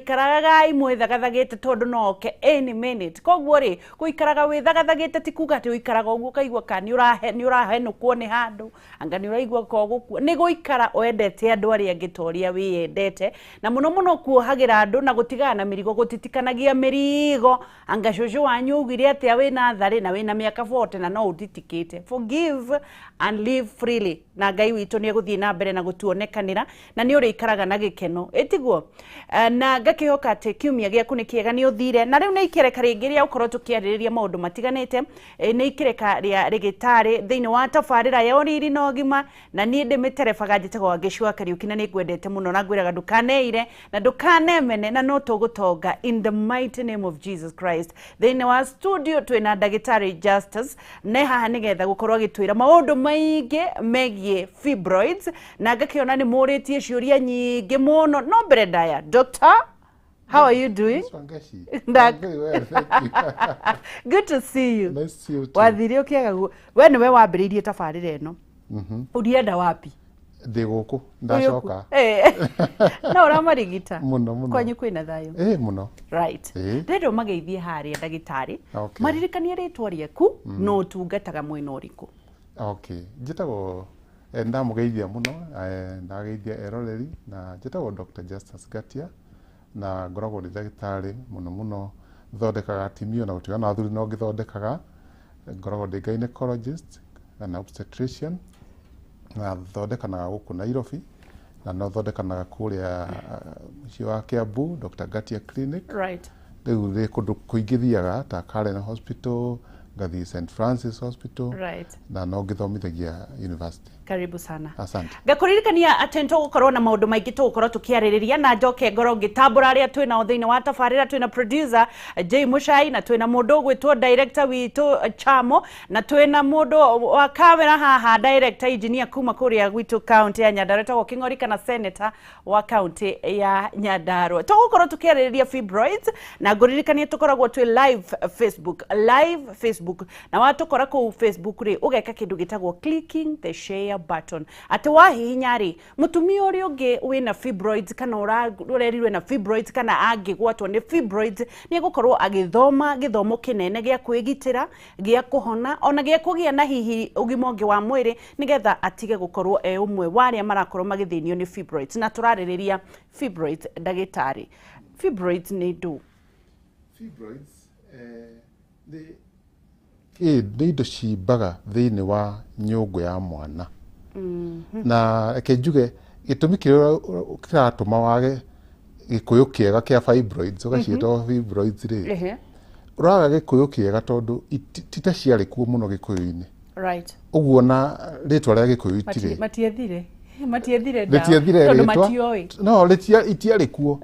Ikaragai mwĩthagathagĩte tondũ no oke any minute. Koguo rĩ, gũikaraga wĩthagathagĩte ti kuga atĩ ũikaraga ũguo ũkaigua ka nĩ ũrahenũkwo nĩ handũ, anga nĩ ũraigua ka ũgũkua. Nĩ gũikara wendete andũ arĩa angĩ ta ũrĩa wĩyendete, na mũno mũno kuohagĩra andũ na gũtigana na mĩrigo, gũtitikanagia mĩrigo. Anga cũcũ wanyu augire atĩa wĩna tharĩ na wĩna mĩaka 40 na no ũtitikĩte. Forgive and live freely. Na Ngai witũ nĩ egũthiĩ na mbere na gũtuonekanĩra na nĩ ũrĩikaraga na gĩkeno. Ĩtiguo? Na ngakĩhoka atĩ kiumia gĩaku nĩ kĩega, nĩ ũthire. Na rĩu nĩ ikereka rĩngĩ rĩa gũkorwo tũkĩarĩrĩria maũndũ matiganĩte. Nĩ ikereka rĩa rĩgĩtarĩ thĩinĩ wa tabarĩra ya ũriri na ũgima, na niĩ ndĩmĩterebaga njĩtagwo Wangeci wa Kariũki, na nĩ ngwendete mũno na ngwĩraga ndũkaneire na ndũkanemene, na no tũgũtonga in the mighty name of Jesus Christ. Thĩinĩ wa studio twĩna ndagĩtarĩ Justus ne haha nĩgetha gũkorwo agĩtwĩra maũndũ maingĩ megiĩ fibroids, na ngakĩona nĩ mũrĩtie ciũria nyingĩ mũno. No mbere ndaya, doctor, how are you doing? Miss Wangeshi, I'm very well, thank you. Good to see you. Nice to see you too. Wathire ũkĩaga guo. We nĩwe wambĩrĩirie tabarĩra ĩno. Ũrienda wapi? Ndĩ gũkũ, ndacoka. No ũramarigita? Mũno mũno. Kwanyu kwĩna thayũ? Ĩ mũno. Right. Ĩ. Ndĩrenda ũmageithie harĩa ndagĩtarĩ. Okay. Maririkanie rĩtwa rĩaku na ũtungataga mwena ũrĩkũ. Okay. Njĩtagwo ndamũgeithia mũno, ndageithia eroreri, na njĩtagwo Dr. Justus Ngatia, na ngoragwo ndĩ ndagĩtarĩ mũno mũno thondekaga atumia na gũtiga na athuri no ngĩthondekaga. Ngoragwo ndĩ gynecologist na obstetrician, na thondekanaga gũkũ Nairobi, na no thondekanaga kũrĩa mũciĩ wa Kiambu, Dr. Ngatia Clinic. Rĩu rĩ kũndũ kũingĩ thiaga ta Karen Hospital, ngathiĩ St Francis Hospital, na no ngĩthomithagia university. Karibu sana. Asante. Ngakũririkania atĩ nĩ tũgũkorwo na maũndũ maingĩ tũgũkorwo tũkĩarĩrĩria, na njoke ngorwo ngĩtambũra arĩa twĩ nao thĩinĩ wa tabarĩra. Twĩna producer Jay Muchai, na twĩna mũndũ ũgwĩtwo director witũ Chamo, na twĩna mũndũ wa kamera haha, director engineer kuma kũrĩa gwitũ county ya Nyandarua etagwo Kĩng'ori, kana senator wa county ya Nyandarua. Tũgũkorwo tũkĩarĩrĩria fibroids, na ngũririkanie tũkoragwo twĩ live Facebook, live Facebook, na watũkora kũu Facebook rĩ, ũgeka kĩndũ gĩtagwo clicking the share button, atĩ wahihinya rĩ, mũtumia ũrĩa ũngĩ wĩna fibroids kana ũrerirwe na fibroids kana angĩgwatwo nĩ fibroids nĩ egũkorwo agĩthoma gĩthomo kĩnene gĩa kwĩgitĩra, gĩa kũhona, ona gĩa kũgĩa na hihi ũgima ũngĩ wa mwĩrĩ, nĩgetha atige gũkorwo e ũmwe wa arĩa marakorwo magĩthĩnio nĩ fibroids. Na tũrarĩrĩria fibroids. Ndagĩtarĩ, fibroids nĩ ndũ? Fibroids nĩ indo cimbaga thĩinĩ wa nyũngũ ya mwana, na reke njuge gĩtũmi kĩrĩa kĩratũma wage gĩkũyũ kĩega kĩa fibroids, ũgaciĩta fibroids rĩ, ũraga gĩkũyũ kĩega tondũ ti ta ciarĩ kuo mũno gĩkũyũ-inĩ. Ũguo na rĩtwa rĩa gĩkũyũ itirĩ. Matiethire ndawa. Rĩtiethire tondũ rĩtwa. Matioĩ. No itiarĩ kuo,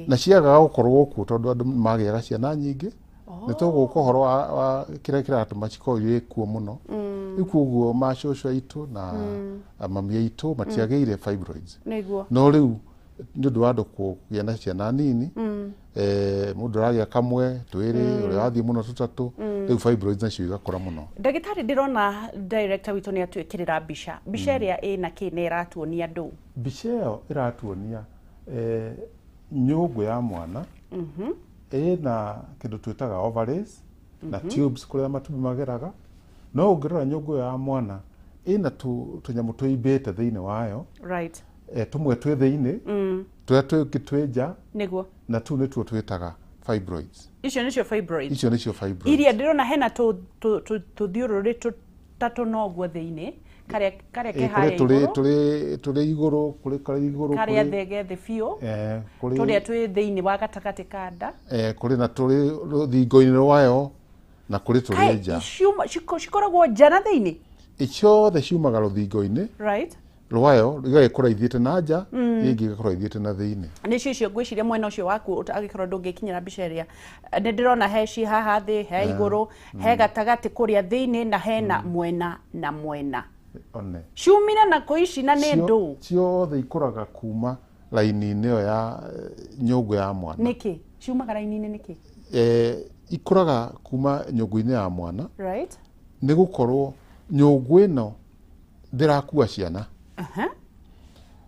na ciagaga gũkorwo kuo tondũ andũ magĩaga ciana nyingĩ. Nĩ tũgũka ũhoro wa kĩrĩa kĩratũma cikorwo irĩ kuo mũno. Rĩu koguo macũcũ aitũ na mami aitũ matiagĩire fibroids. No rĩu nĩ ũndũ wa andũ kũgĩa na ciana nini, mũndũ aragĩa kamwe, twĩrĩ, ũrĩa wathiĩ mũno tũtatũ, rĩu fibroids nacio igakũra mũno. Ndagĩtarĩ, ndĩrona director witũ nĩ atwĩkĩrĩra mbica. Mbica ĩrĩa ĩna kĩ nĩ ĩratuonia ndũ? Mbica ĩyo ĩratuonia nyũngũ ya mwana ĩna kĩndũ twĩtaga ovaries na tubes kũrĩa matumbĩ mageraga. No ũngĩrora nyũngũ ĩyo ya mwana ĩna tũnyamũ tũimbĩte thĩinĩ wayo. Tũmwe twĩ thĩinĩ, tũrĩa tũngĩ twĩ nja. Na tũu nĩtuo twĩtaga fibroids. Icio nĩcio fibroids? Icio nĩcio fibroids. Iria ndĩrona hena tũthiũrũrĩ tũtatũ noguo thĩinĩ, karĩa ke Ĩ, harĩa kũrĩ tũrĩ igũrũ. Tũrĩ igũrũ, kũrĩ karĩ igũrũ, karĩa kũrĩ thege thĩ biũ, kũrĩ tũrĩa twĩ thĩinĩ wa gatagatĩ ka nda. Kũrĩ na tũrĩ rũthingo-inĩ rwayo, na kũrĩ tũrĩ Kaĩ, nja. Cikoragwo nja na thĩinĩ? Ciothe ciumaga rũthingo-inĩ rwayo, igagĩkũra ithiĩte na nja, ingĩ igakũra ithiĩte na thĩinĩ. Nĩcio icio ngwĩciria mwena ũcio waku angĩkorwo ndũngĩkinyĩra mbica ĩrĩa nĩ ndĩrona, he ci haha thĩ, he igũrũ, he gatagatĩ kũrĩa thĩinĩ, na hena mwena na mwena. One. Ciumire na kũ ici, na nĩ ndũ? Ciothe ikũraga kuma raini-inĩ ĩyo ya nyũngũ ya mwana. Nĩkĩ ciumaga raini-inĩ, nĩkĩ? Ikũraga kuma nyũngũ-inĩ ya mwana nĩ gũkorwo nyũngũ ĩno ndĩrakua ciana.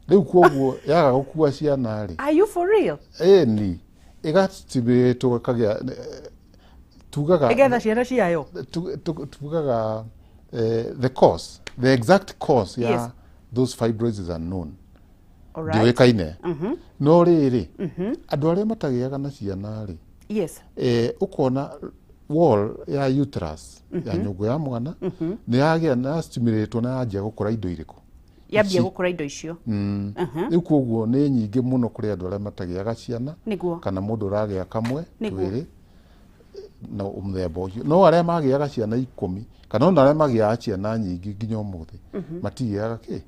Rĩu koguo yaga gũkua ciana rĩ, Are you for real? Ĩni. Ĩgastimulate ĩkagĩa, tugaga Ĩgetha ciana ciayo. Tugaga the cause, the exact cause ya those fibroids is unknown. Ndĩũĩkaine. No rĩrĩ, andũ arĩa matagĩaga na ciana rĩ, ũkona wall ya uterus, ya nyũngũ ya mwana, nĩ yagĩa na stimulate na yanjia gũkũra indo irĩkũ? Yambia gũkũra indo icio. Rĩu koguo nĩ nyingĩ mũno kũrĩ andũ arĩa matagĩaga ciana kana mũndũ ũragĩa kamwe, twĩrĩ, na mũthemba ũcio. No arĩa magĩaga ciana 10 kana ona arĩa magĩaga ciana nyingĩ nginya ũmũthĩ matigĩaga kĩ?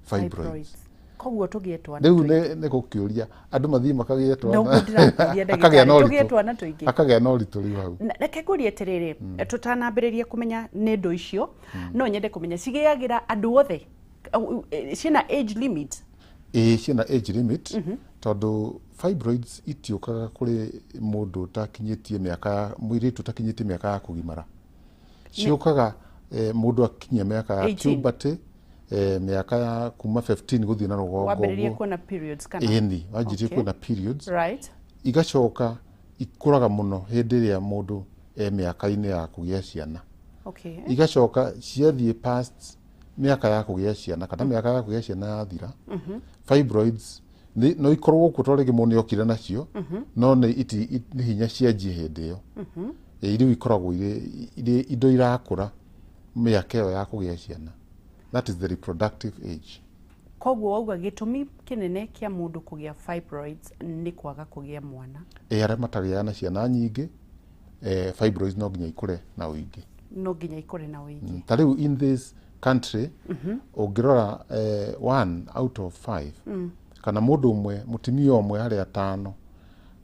Fibroids. Koguo tũgĩe twana Rĩu tũingĩ. nĩ gũkĩũria andũ mathiĩ makagĩe Noguo twana. ndĩrakũria, Akagĩa ndagĩtarĩ, na tũgĩe ũritũ. twana tũingĩ. Akagĩa na ũritũ rĩu hau. Reke ngũrie atĩrĩrĩ, tũtanambĩrĩria kũmenya nĩ ndũ icio, no nyende kũmenya cigĩagĩra andũ othe? Ciĩna age limit? Ĩĩ, ciĩna age limit, tondũ fibroids itiũkaga kũrĩ mũndũ ũtakinyĩtie mĩaka ya mũirĩtu ũtakinyĩtie mĩaka ya kũgimara. Ciũkaga mũndũ akinyia mĩaka ya 18. puberty, mĩaka ya kuma 15 gũthiĩ na rũgongo Wambĩrĩrie ũguo. kuona periods kana? Ĩni, wanjĩtie kuona periods. Igacoka ikũraga mũno hĩndĩ ĩrĩa mũndũ e mĩaka-inĩ ya kũgĩa ciana. Igacoka ciathiĩ past mĩaka ya kũgĩa ciana kana mĩaka ya kũgĩa ciana yathira, fibroids no ikorwo kuo tondũ rĩngĩ mũndũ nĩ okire nacio, no nĩ hinya cianjie hĩndĩ ĩyo. Ĩ, rĩu ikoragwo irĩ indo irakũra mĩaka ĩyo ya kũgĩa ciana, that is the reproductive age. Koguo wauga gĩtũmi kĩnene kĩa mũndũ kũgĩa fibroids nĩ kwaga kũgĩa mwana? Ĩ, arĩa matagĩaga na ciana nyingĩ, fibroids no nginya ikũre na ũingĩ. No nginya ikũre na ũingĩ. Ta rĩu in this country ũngĩrora, one out of five kana mũndũ ũmwe, mũtumia ũmwe harĩ atano,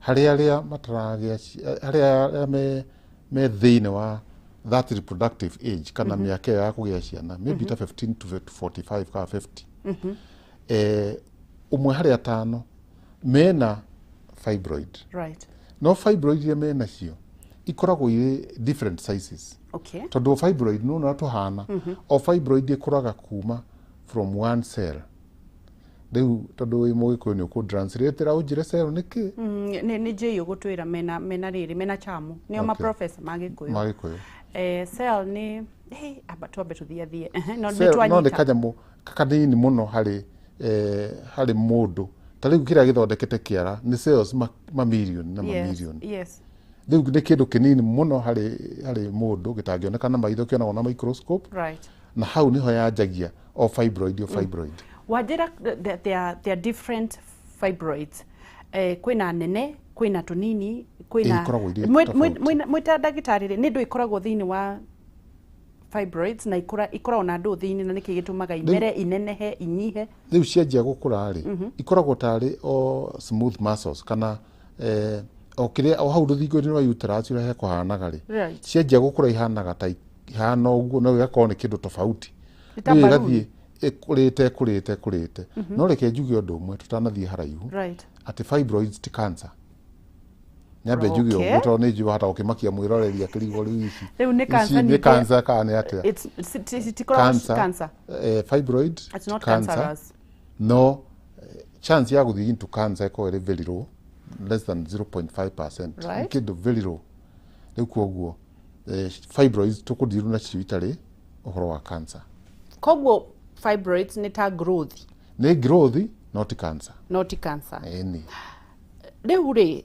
harĩ arĩa mataragĩa harĩ arĩa me thĩinĩ wa that reproductive age kana mĩaka ĩyo ya kũgĩa ciana, maybe ta 15 to 45 kana 50, ũmwe harĩ atano mena fibroid. No fibroid iria menacio ikoragwo irĩ different sizes, tondũ fibroid nĩ tũhana o fibroid ĩkũraga kuma from one cell. Rĩu tondũ wĩ mũgĩkũyũ, nĩ ũkũ-translate ũnjĩre cell nĩ kĩ? Nĩ njĩi ũgũtwĩra mena rĩrĩ mena chamu nĩo maprofesa ma Gĩkũyũ. Ma Gĩkũyũ. Cell nĩ, hey, amba twambe tũthiathie. Ehe, no nĩ Cell no nĩ twanyita. kanyamũ kanini mũno harĩ mũndũ. Ta rĩu kĩrĩa gĩthondekete kĩara nĩ cells mamirioni na mamirioni. Rĩu nĩ kĩndũ kĩnini mũno harĩ mũndũ gĩtangĩoneka na maitho, kĩonagwo na microscope. Na hau nĩho yanjagia o fibroid, o fibroid. Wanjĩra there are different fibroids, kwĩna nene, kwĩna tũnini, kwĩna Ĩ, ikoragwo irĩ tofauti. Mwĩ ta ndagĩtarĩ rĩ, nĩ ndũ ĩkoragwo thĩinĩ wa fibroids na ikoragwo na ndũ thĩinĩ, na nĩkĩ gĩtũmaga imere, inenehe, inyihe? Rĩu cianjia gũkũra rĩ, ikoragwo tarĩ o smooth muscles kana o kĩrĩa o hau rũthingo-inĩ rwa uterus ũrĩa hekũhanaga rĩ, cianjia gũkũra ihanaga ta ihana ũguo, no igakorwo nĩ kĩndũ tofauti. Nĩ ta Rĩu balloon. ĩgathiĩ ĩkũrĩte, ĩkũrĩte, ĩkũrĩte. No reke njuge ũndũ ũmwe tũtanathiĩ haraihu, atĩ fibroids ti cancer. Nyambe njuge ũguo tondũ nĩ njũĩ wahota gũkĩmakia mwĩroreri akĩrigwo rĩu ici Rĩu nĩ ici cancer nĩ ningĩ? Cancer kana nĩ atĩa? Citikoragwo Cancer. Cancer. Fibroid It's ti not cancer. cancerous. No chance ya gũthiĩ into cancer ĩkoragwo ĩrĩ very low, less than 0.5%. Nĩ kĩndũ very low. Rĩu koguo fibroids tũkũndiru nacio itarĩ ũhoro wa cancer. Koguo fibroids nĩ ta growth? Nĩ growth, no ti cancer. No ti cancer. Ĩni. Rĩu rĩ,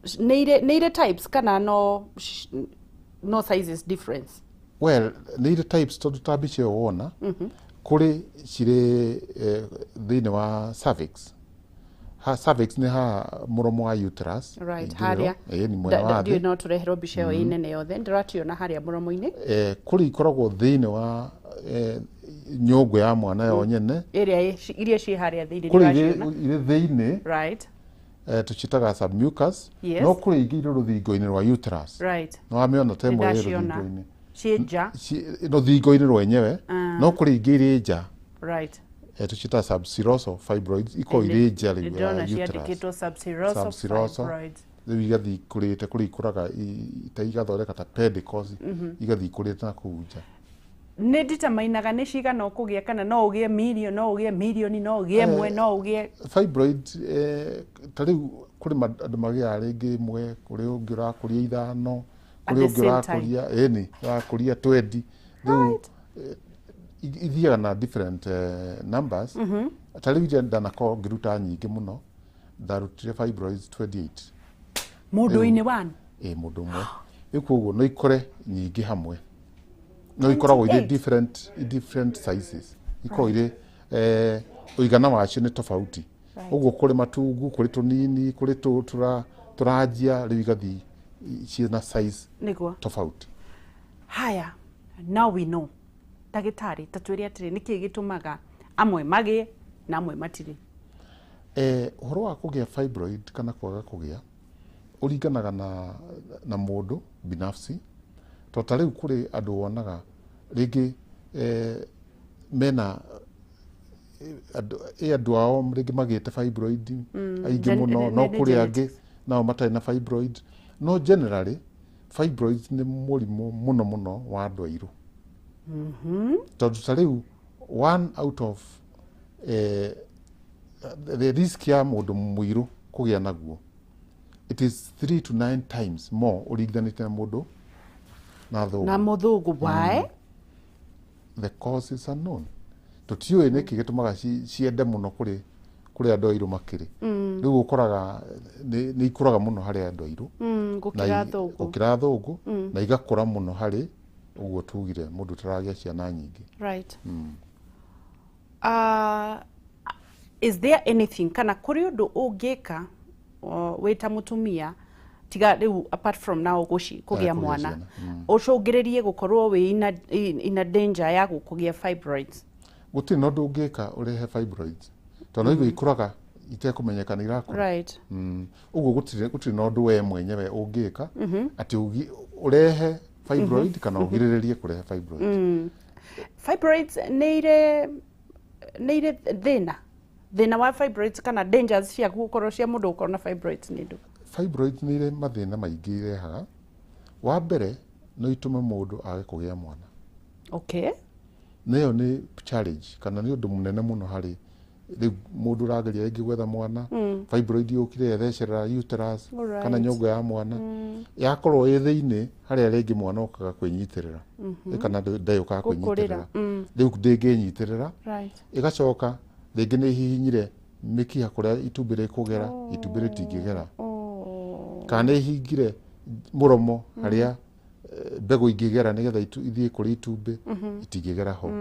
nĩ irĩ types kana no sizes difference? Well, nĩ irĩ types, tondũ ta mbica ĩyo wona, kũrĩ cirĩ thĩinĩ wa cervix. Ha, cervix nĩ haha mũromo wa uterus. Ithũĩro. Harĩa. Ĩni, mwena wa Ndiũĩ thĩ. no tũreherwo mbica ĩyo ĩ nene yothe, ndĩrakĩona harĩa mũromo-inĩ. Kũrĩ ikoragwo thĩinĩ wa nyũngũ ya mwana yo nyene. Ĩrĩa iria ciĩ harĩa thĩinĩ. Kũrĩ irĩ Ndĩraciona. Irĩ thĩinĩ, tũciĩtaga submucous. No kũrĩ ingĩ irĩ rũthingo-inĩ rwa uterus. No wamĩona ta ĩmwe ĩ Nĩndaciona. rũthingo-inĩ. Ciĩ nja. Rũthingo-inĩ rwenyewe, no kũrĩ ingĩ irĩ nja. Tũciĩtaga subserosal fibroids, ikoragwo irĩ nja rĩu ya Ndĩrona uterus. ciandĩkĩtwo subserosal Subserosal. fibroids. Rĩu igathiĩ ikũrĩte, kũrĩ ikũraga ta igathondeka ta pedicles, igathiĩ ikũrĩte na kũu nja. Nĩ determinaga nĩ cigana ũkũgĩa, kana no ũgĩe million, no ũgĩe mirioni, no ũgĩe ĩmwe, no ũgĩe? Fibroid, ta rĩu kũrĩ andũ magĩaga rĩngĩ ĩmwe, kũrĩ ũngĩ ũrakũria ithano, kũrĩ ũngĩ ũrakũria, ĩni, ũrakũria 20. Rĩu ithiaga na different numbers. Ta rĩu iria ndanakorwo ngĩruta nyingĩ mũno, ndarutire fibroids 28. Mũndũ-inĩ one? Ĩ, mũndũ ũmwe. Rĩu koguo no ikore nyingĩ hamwe, no ikoragwo irĩ different sizes, ikoragwo irĩ ũigana wacio nĩ tofauti. Ũguo kũrĩ matungu, kũrĩ tũnini, kũrĩ tũranjia, rĩu igathiĩ ciĩna size tofauti. Haya, now we know. Ndagĩtarĩ, ta twĩre atĩrĩ, nĩkĩ gĩtũmaga amwe magĩe na amwe matirĩ? Ũhoro wa kũgĩa fibroid kana kwaga kũgĩa ũringanaga na mũndũ binafsi. To ta rĩu kũrĩ andũ wonaga rĩngĩ mena andũ ao rĩngĩ magĩte fibroid aingĩ mũno, no kũrĩ angĩ nao matarĩ na fibroid. No generally fibroids nĩ mũrimũ mũno mũno wa andũ airũ. Tondũ ta rĩu one out of the risk ya mũndũ mũirũ kũgĩa naguo, it is 3 to 9 times more ũringithanĩtie na mũndũ na thũngũ. Na mũthũngũ, why? The cause is unknown. Tũtiũĩ nĩkĩ gĩtũmaga ciende mũno kũrĩ andũ airũ makĩrĩ. Rĩu ũkoraga nĩ ikũraga mũno harĩ andũ airũ gũkĩra thũngũ, na igakũra mũno harĩ ũguo tugire mũndũ ũtaragĩa ciana nyingĩ. Right. Is there anything, kana kũrĩ ũndũ ũngĩka wĩ ta mũtumia, tiga rĩu apart from now kũgĩa mwana, ũcũngĩrĩrie gũkorwo wĩ in a danger ya kũgĩa fibroids? Gũtirĩ na ũndũ ũngĩka ũrehe fibroids, tondũ igo ikũraga itekũmenyeka nĩ irakũra. Right. Ũguo gũtirĩ na ũndũ we mwenyewe ũngĩka atĩ ũrehe fibroid kana ũgirĩrĩrie kũrehe fibroid. Fibroids nĩ irĩ thĩna wa fibroids kana dangers cia gũkorwo cia mũndũ gũkorwo na fibroids nĩ ndũ? Fibroids nĩ irĩ mathĩna maingĩ irehaga. Wa mbere, no itũme mũndũ age kũgĩa mwana. Okay. Nayo nĩ challenge kana nĩ ũndũ mũnene mũno harĩ rĩu mũndũ ũrageria rĩngĩ gwetha mwana, fibroid yũkire yethecerera uterus kana nyongo ya mwana, yakorwo ĩ thĩinĩ harĩa rĩngĩ mwana okaga kwĩnyitĩrĩra, kana ndeyũkaga kwĩnyitĩrĩra, rĩu ndĩngĩnyitĩrĩra. Ĩgacoka rĩngĩ nĩ ihihinyire mĩkiha kũrĩa itumbĩ rĩkũgera, itumbĩ rĩtingĩgera. Kana nĩ ihingire mũromo harĩa mbegũ ingĩgera nĩgetha ithiĩ kũrĩ itumbĩ, itingĩgera ho.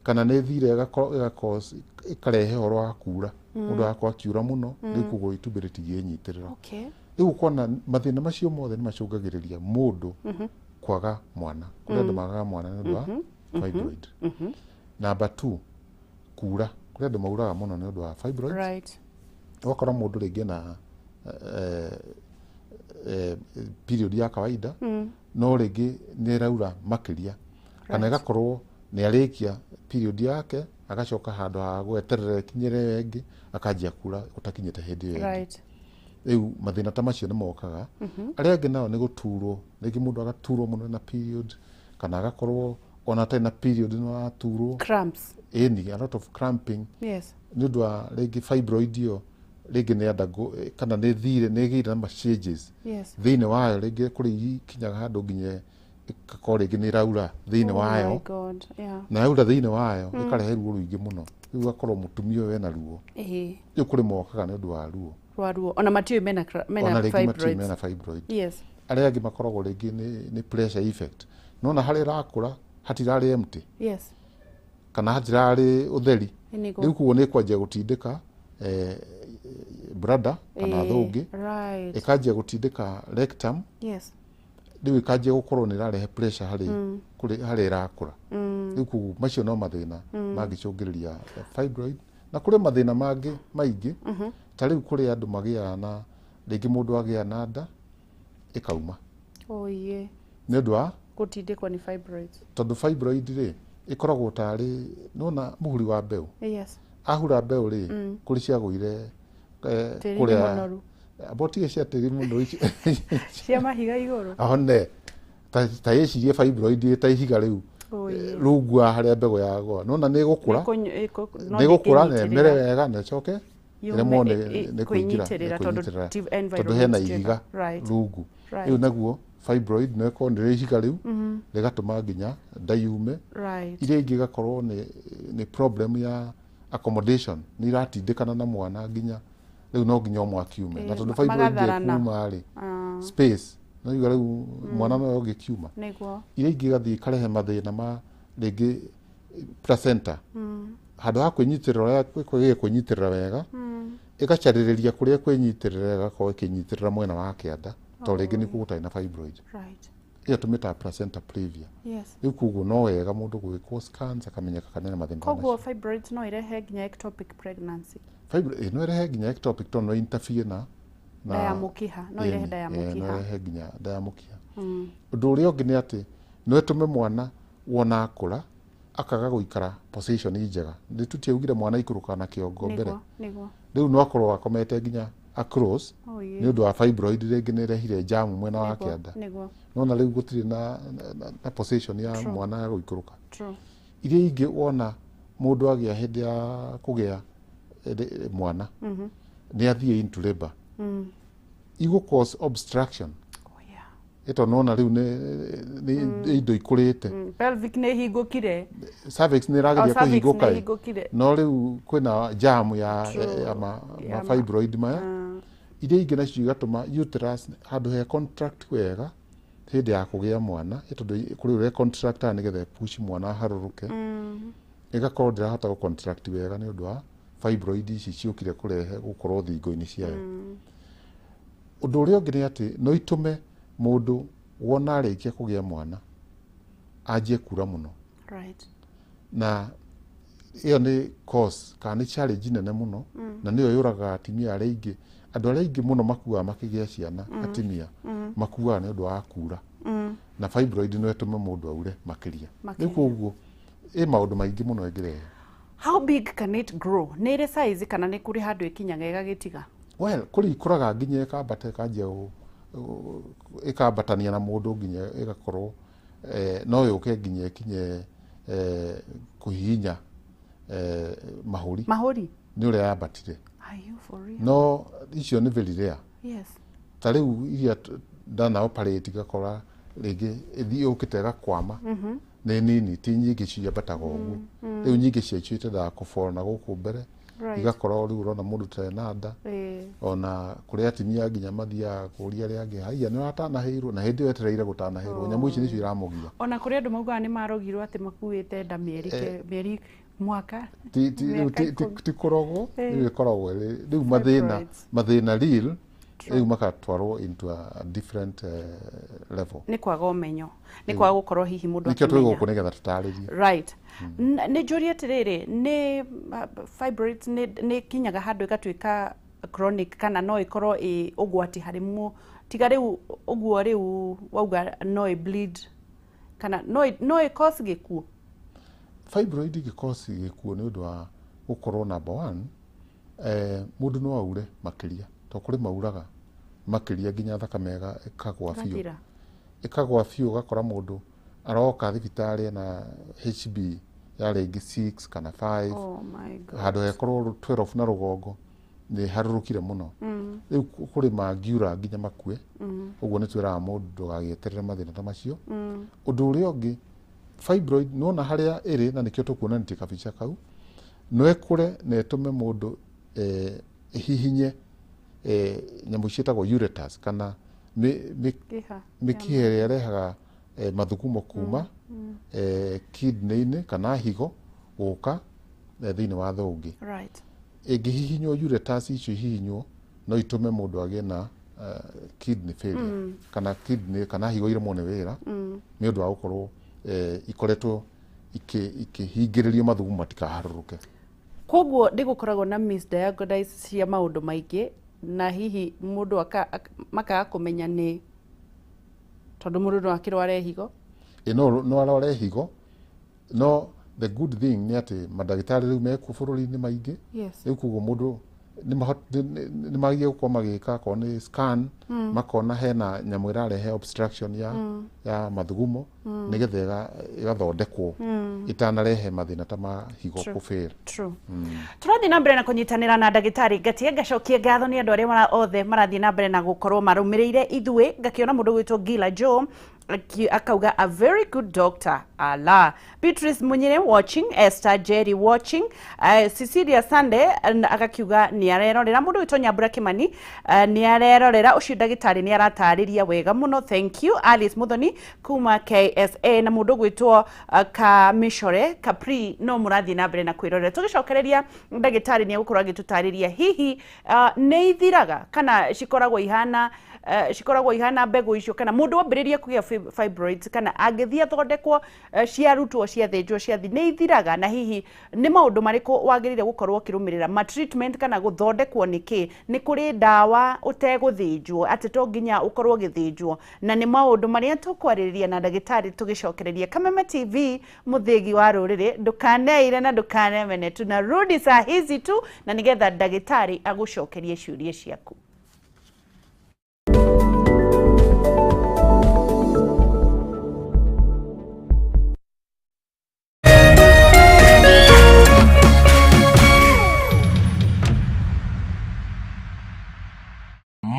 Kana nĩ thire ĩkarehe ũhoro wa kura, mũndũ agakorwo akiura mũno, rĩu koguo itumbĩ rĩtingĩnyitĩrĩra. Rĩu ũkona mathĩna macio mothe nĩ macũngagĩrĩria mũndũ kwaga mwana. Kũrĩ andũ magaga mwana nĩ ũndũ wa fibroid. Number 2, kura. Kũrĩ andũ mauraga mũno nĩ ũndũ wa fibroids. Right. Ũgakora mũndũ rĩngĩ na period ya kawaida, no rĩngĩ nĩ ĩraura makĩria, kana ĩgakorwo nĩ arĩkia period yake agacoka handũ ha gweterera ĩkinyĩre ĩyo ĩngĩ, akanjia kura ũtakinyĩte hĩndĩ ĩyo ĩngĩ. Rĩu mathĩna ta macio nĩ mokaga. Arĩa angĩ nao nĩ gũturwo, rĩngĩ mũndũ agaturwo mũno na period, kana agakorwo ona atarĩ na period no araturwo. Cramps. Ĩni, a lot of cramping. Yes. Nĩ ũndũ wa rĩngĩ fibroid ĩyo rĩngĩ nĩ andagwo, kana nĩ thire, nĩ ĩgĩire na changes. Yes. Thĩinĩ wayo rĩngĩ kũrĩ ikinyaga handũ nginya ĩgakorwo rĩngĩ nĩ ĩraura thĩinĩ wayo. Oh my God, yeah. Na yaura thĩinĩ wayo ĩkarehe ruo rũingĩ mũno. Rĩu ũgakorwo mũtumia ũyũ ena ruo. Rĩu kũrĩ mokaga nĩ ũndũ wa ruo. Rwa ruo. Ona matiũĩ mena fibroids. Mena fibroid. Yes. Arĩa angĩ makoragwo rĩngĩ nĩ pressure effect. Nona harĩa ĩrakũra hatirarĩ empty. Yes. Kana hatirarĩ ũtheri. Rĩu koguo nĩ ĩkwanjia gũtindĩka bladder kana thũngĩ. Right. Ĩkanjia gũtindĩka rectum. Yes. Rĩu ĩkanjia gũkorwo nĩ ĩrarehe pressure harĩ harĩa ĩrakũra. Rĩu koguo macio no mathĩna mangĩcũngĩrĩria fibroid. Na kũrĩ mathĩna mangĩ maingĩ. Ta rĩu kũrĩ andũ magĩaga na rĩngĩ mũndũ agĩa na nda ĩkauma. Oh yeah. Nĩ ũndũ wa gũtindĩkwo nĩ fibroids. Tondũ fibroid rĩ ĩkoragwo tarĩ nona mũhuri wa mbeũ. Yes. Ahura mbeũ rĩ kũrĩ ciagũire kũrĩa abotige cia tĩri mũno ici cia mahiga igũrũ. One ta ĩcirie fibroid ta ihiga rĩu. Oh, yes. Rungu wa harĩa mbegũ yagwa nona nĩ ĩgũkũra, no nĩ ĩgũkũra na ndĩngĩnyitĩrĩra. ĩmere wega na ĩcoke Yume ĩremwo nĩ kũingĩra, kwĩnyitĩrĩra nĩ tondũ kwĩnyitĩrĩra. ti Tondũ hena environment njega. ihiga rungu. Rĩu naguo fibroid no ĩkorwo nĩ ihiga rĩu rĩgatũma nginya nda yume. Iria ingĩ igakorwo nĩ problem ya accommodation, nĩ iratindĩkana na mwana nginya rĩu no nginya ũmwe akiume, na tondũ fibroid magatharana. ndĩkuma rĩ, space no iga rĩu mwana no ũngĩkiuma. Iria ingĩ igathiĩ ikarehe mathĩna ma rĩngĩ placenta, handũ ha kwĩnyitĩrĩra ũrĩa kwĩgĩe kwĩnyitĩrĩra wega, ĩgacarĩrĩria kũrĩa kwĩnyitĩrĩra, ĩgakorwo ĩkĩnyitĩrĩra mwena wa kĩanda tondũ rĩngĩ nĩkuo gũtarĩ na fibroid. Ĩyo tũmĩtaga placenta previa. Rĩu koguo no wega mũndũ gwĩkwo scans akamenyeka kana ena mathĩna Koguo macio. Fibroids no irehe nginya ectopic pregnancy? Fibroid no ĩrehe nginya ectopic tondũ no interfere na Nda ya mũkiha, no irehe nda ya Ĩni, no mũkiha. ĩrehe nginya nda ya mũkiha. Ũndũ ũrĩa ũngĩ nĩ atĩ no ĩtũme mwana wona akũra akaga gũikara position njega. Nĩ tũtiaugire mwana aikũrũkaga na kĩongo mbere? Nĩguo. Rĩu no akorwo akomete nginya across nĩ ũndũ wa fibroid, rĩngĩ nĩ ĩrehire jamu mwena wa kĩanda. Nona rĩu gũtirĩ na position ya mwana ya gũikũrũka. Iria ingĩ wona mũndũ agĩa hĩndĩ ya kũgĩa mwana nĩ athiĩ into labor, igũ cause obstruction. Oh, yeah. Ĩto nona rĩu nĩ indo ikũrĩte. Pelvic nĩ hingũkire. Cervix nĩ Oh, ĩrageria cervix kũhingũka nĩ ĩ. hingũkire. No rĩu kwĩna jam ya, ya Ya ma fibroid maya. Iria ingĩ nacio igatũma uterus handũ he contract wega hĩndĩ ya kũgĩa mwana, ĩ tondũ kũrĩ ũrĩa contractaga nĩgetha ĩpush mwana aharũrũke, ĩgakorwo ndĩrahota gũ contract wega nĩ ũndũ wa fibroid ici ciũkire kũrehe gũkorwo thingo-inĩ ciayo. Ũndũ ũrĩa ũngĩ nĩ atĩ no itũme mũndũ wona arĩkia kũgĩa mwana anjie kura mũno. Na ĩyo nĩ cause kana nĩ challenge nene mũno, na nĩyo yũragaga atumia arĩa aingĩ. Andũ arĩa aingĩ mũno makuaga makĩgĩa ciana, atumia makuaga nĩ ũndũ wa kura, na fibroid no ĩtũme mũndũ aure makĩria. Rĩu koguo ĩ maũndũ maingĩ mũno ĩngĩrehe. How big can it grow? Nĩ ĩrĩ size kana nĩ kũrĩ handũ ĩkinyaga ĩgagĩtiga? Well, kũrĩ ikũraga nginya ĩkambata, ĩkanjia ĩkambatania na mũndũ nginya ĩgakorwo no yũke nginya ĩkinye kũhihinya mahũri. Mahũri? Nĩ ũrĩa yambatire. Are you for real? No icio nĩ very rare. Ta rĩu iria ndana operate igakora rĩngĩ ĩthiĩ yũkĩte ĩgakwama, nĩ nini, ti nyingĩ ciambataga ũguo. Rĩu nyingĩ ciacio itendaga kũbora na gũkũ mbere, igakorwo rĩu ũrona mũndũ tarĩ na nda. Ona kũrĩ atumia nginya mathiaga kũria arĩa angĩ, haiya, nĩ ũratanahĩirwo? Na hĩndĩ ĩyo etereire gũtanahĩrwo, nyamũ ici nĩcio iramũgia. Ona kũrĩ andũ maugaga nĩ marogirwo atĩ makuĩte nda mĩeri mĩeri mwaka Ti rĩu mĩaka 10. ti kũrogwo. Rĩu ĩkoragwo ĩrĩ rĩu mathĩna, Fibroids. mathĩna real, rĩu makatwarwo into a different level. Nĩ kwaga ũmenyo, nĩ kwaga gũkorwo hihi mũndũ Nĩkĩo twĩ akĩmenya. gũkũ nĩgetha tũtarĩrie. Right. Nĩ njũrie atĩrĩrĩ, nĩ fibroids nĩ kinyaga handũ ĩgatuĩka chronic kana no ĩkorwo ĩ ũgwati harĩ tiga rĩu ũguo rĩu wauga no ĩ bleed kana no ĩ cause gĩkuũ? Fibroid ĩngĩcause gĩkuũ nĩ ũndũ wa gũkorwo number one, mũndũ no aure makĩria, to kũrĩ mauraga makĩria nginya thakame ĩkagwa biũ. Ĩgathira. Ĩkagwa biũ, ũgakora mũndũ aroka thibitarĩ na HB ya rĩngĩ 6 kana 5. Oh my God. Handũ hekorwo 12 na rũgongo nĩ harũrũkire mũno. Rĩu kũrĩ mangiura nginya makue. Ũguo nĩ twĩraga mũndũ ndũgagĩeterere mathĩna ta macio. Ũndũ ũrĩa ũngĩ, fibroid nĩwona harĩa ĩrĩ, na nĩkĩo tũkuonanĩtie kabica kau, no ĩkũre na ĩtũme mũndũ ĩhihinye nyamũ ciĩtagwo ureters kana Kĩha. mĩkiha ĩrĩa ĩrehaga mathugumo kuma kidney-inĩ kana higo gũka thĩinĩ wa thũngĩ. Ĩngĩhihinywo, ureters icio ihihinywo, no itũme mũndũ agĩe na kidney failure kana kidney kana higo iremwo nĩ wĩra nĩ ũndũ wa gũkorwo ikoretwo ikĩhingĩrĩrio mathugumo matikaharũrũke. Koguo nĩ gũkoragwo na misdiagnosis cia maũndũ maingĩ, na hihi mũndũ makaga kũmenya nĩ tondũ mũndũ no akĩrware higo. Ĩ no arware higo, no the good thing nĩ atĩ mandagĩtarĩ rĩu mekuo bũrũri-inĩ maingĩ. Rĩu koguo mũndũ nĩ magĩrĩire gũkorwo magĩka akorwo nĩ scan, makona hena nyamũ ĩrarehe obstruction ya mathugumo, nĩgetha ĩgathondekwo ĩtanarehe mathĩna ta ma higo kũfail. Tũrathiĩ na mbere na kũnyitanĩra na ndagĩtarĩ Ngatia. Ngacokia ngatho nĩ andũ arĩa othe marathiĩ na mbere na gũkorwo marũmĩrĩire ithuĩ. Ngakĩona mũndũ gwĩtwo Gila Joe akauga a very good doctor ala. Beatrice Munyire watching, Esther Jerry watching, Cecilia Sunday agakiuga nĩ arerorera. Mũndũ wĩtwo Nyambura Kimani nĩ arerorera. Ũcio ndagĩtarĩ nĩ aratarĩria wega mũno, thank you. Alice Muthoni kuma KSA na mũndũ gwĩtwo Kamishore Capri no mũrathiĩ na mbere na kwĩrorera. Tũgĩcokereria ndagĩtarĩ nĩ egũkorwo agĩtũtarĩria hihi nĩ ithiraga kana cikoragwo ihana mbegũ icio, kana mũndũ ambĩrĩria kũgĩa fibroids kana angĩthiĩ athondekwo ciarutwo ciathĩnjwo ciathi nĩ ithiraga, na hihi nĩ maũndũ marĩkũ wagĩrĩire gũkorwo ũkĩrũmĩrĩra ma treatment kana gũthondekwo nĩkĩ, nĩ kũrĩ ndawa ũtegũthĩnjwo atĩ to nginya ũkorwo ũgĩthĩnjwo, na nĩ maũndũ marĩa tũkwarĩrĩria na ndagĩtarĩ tũgĩcokereria. Kameme TV, mũthĩgi wa rũrĩrĩ, ndũkaneire na ndũkanemene, tunarudi saa hizi tu na nĩgetha ndagĩtarĩ agũcokerie ciũria ciaku.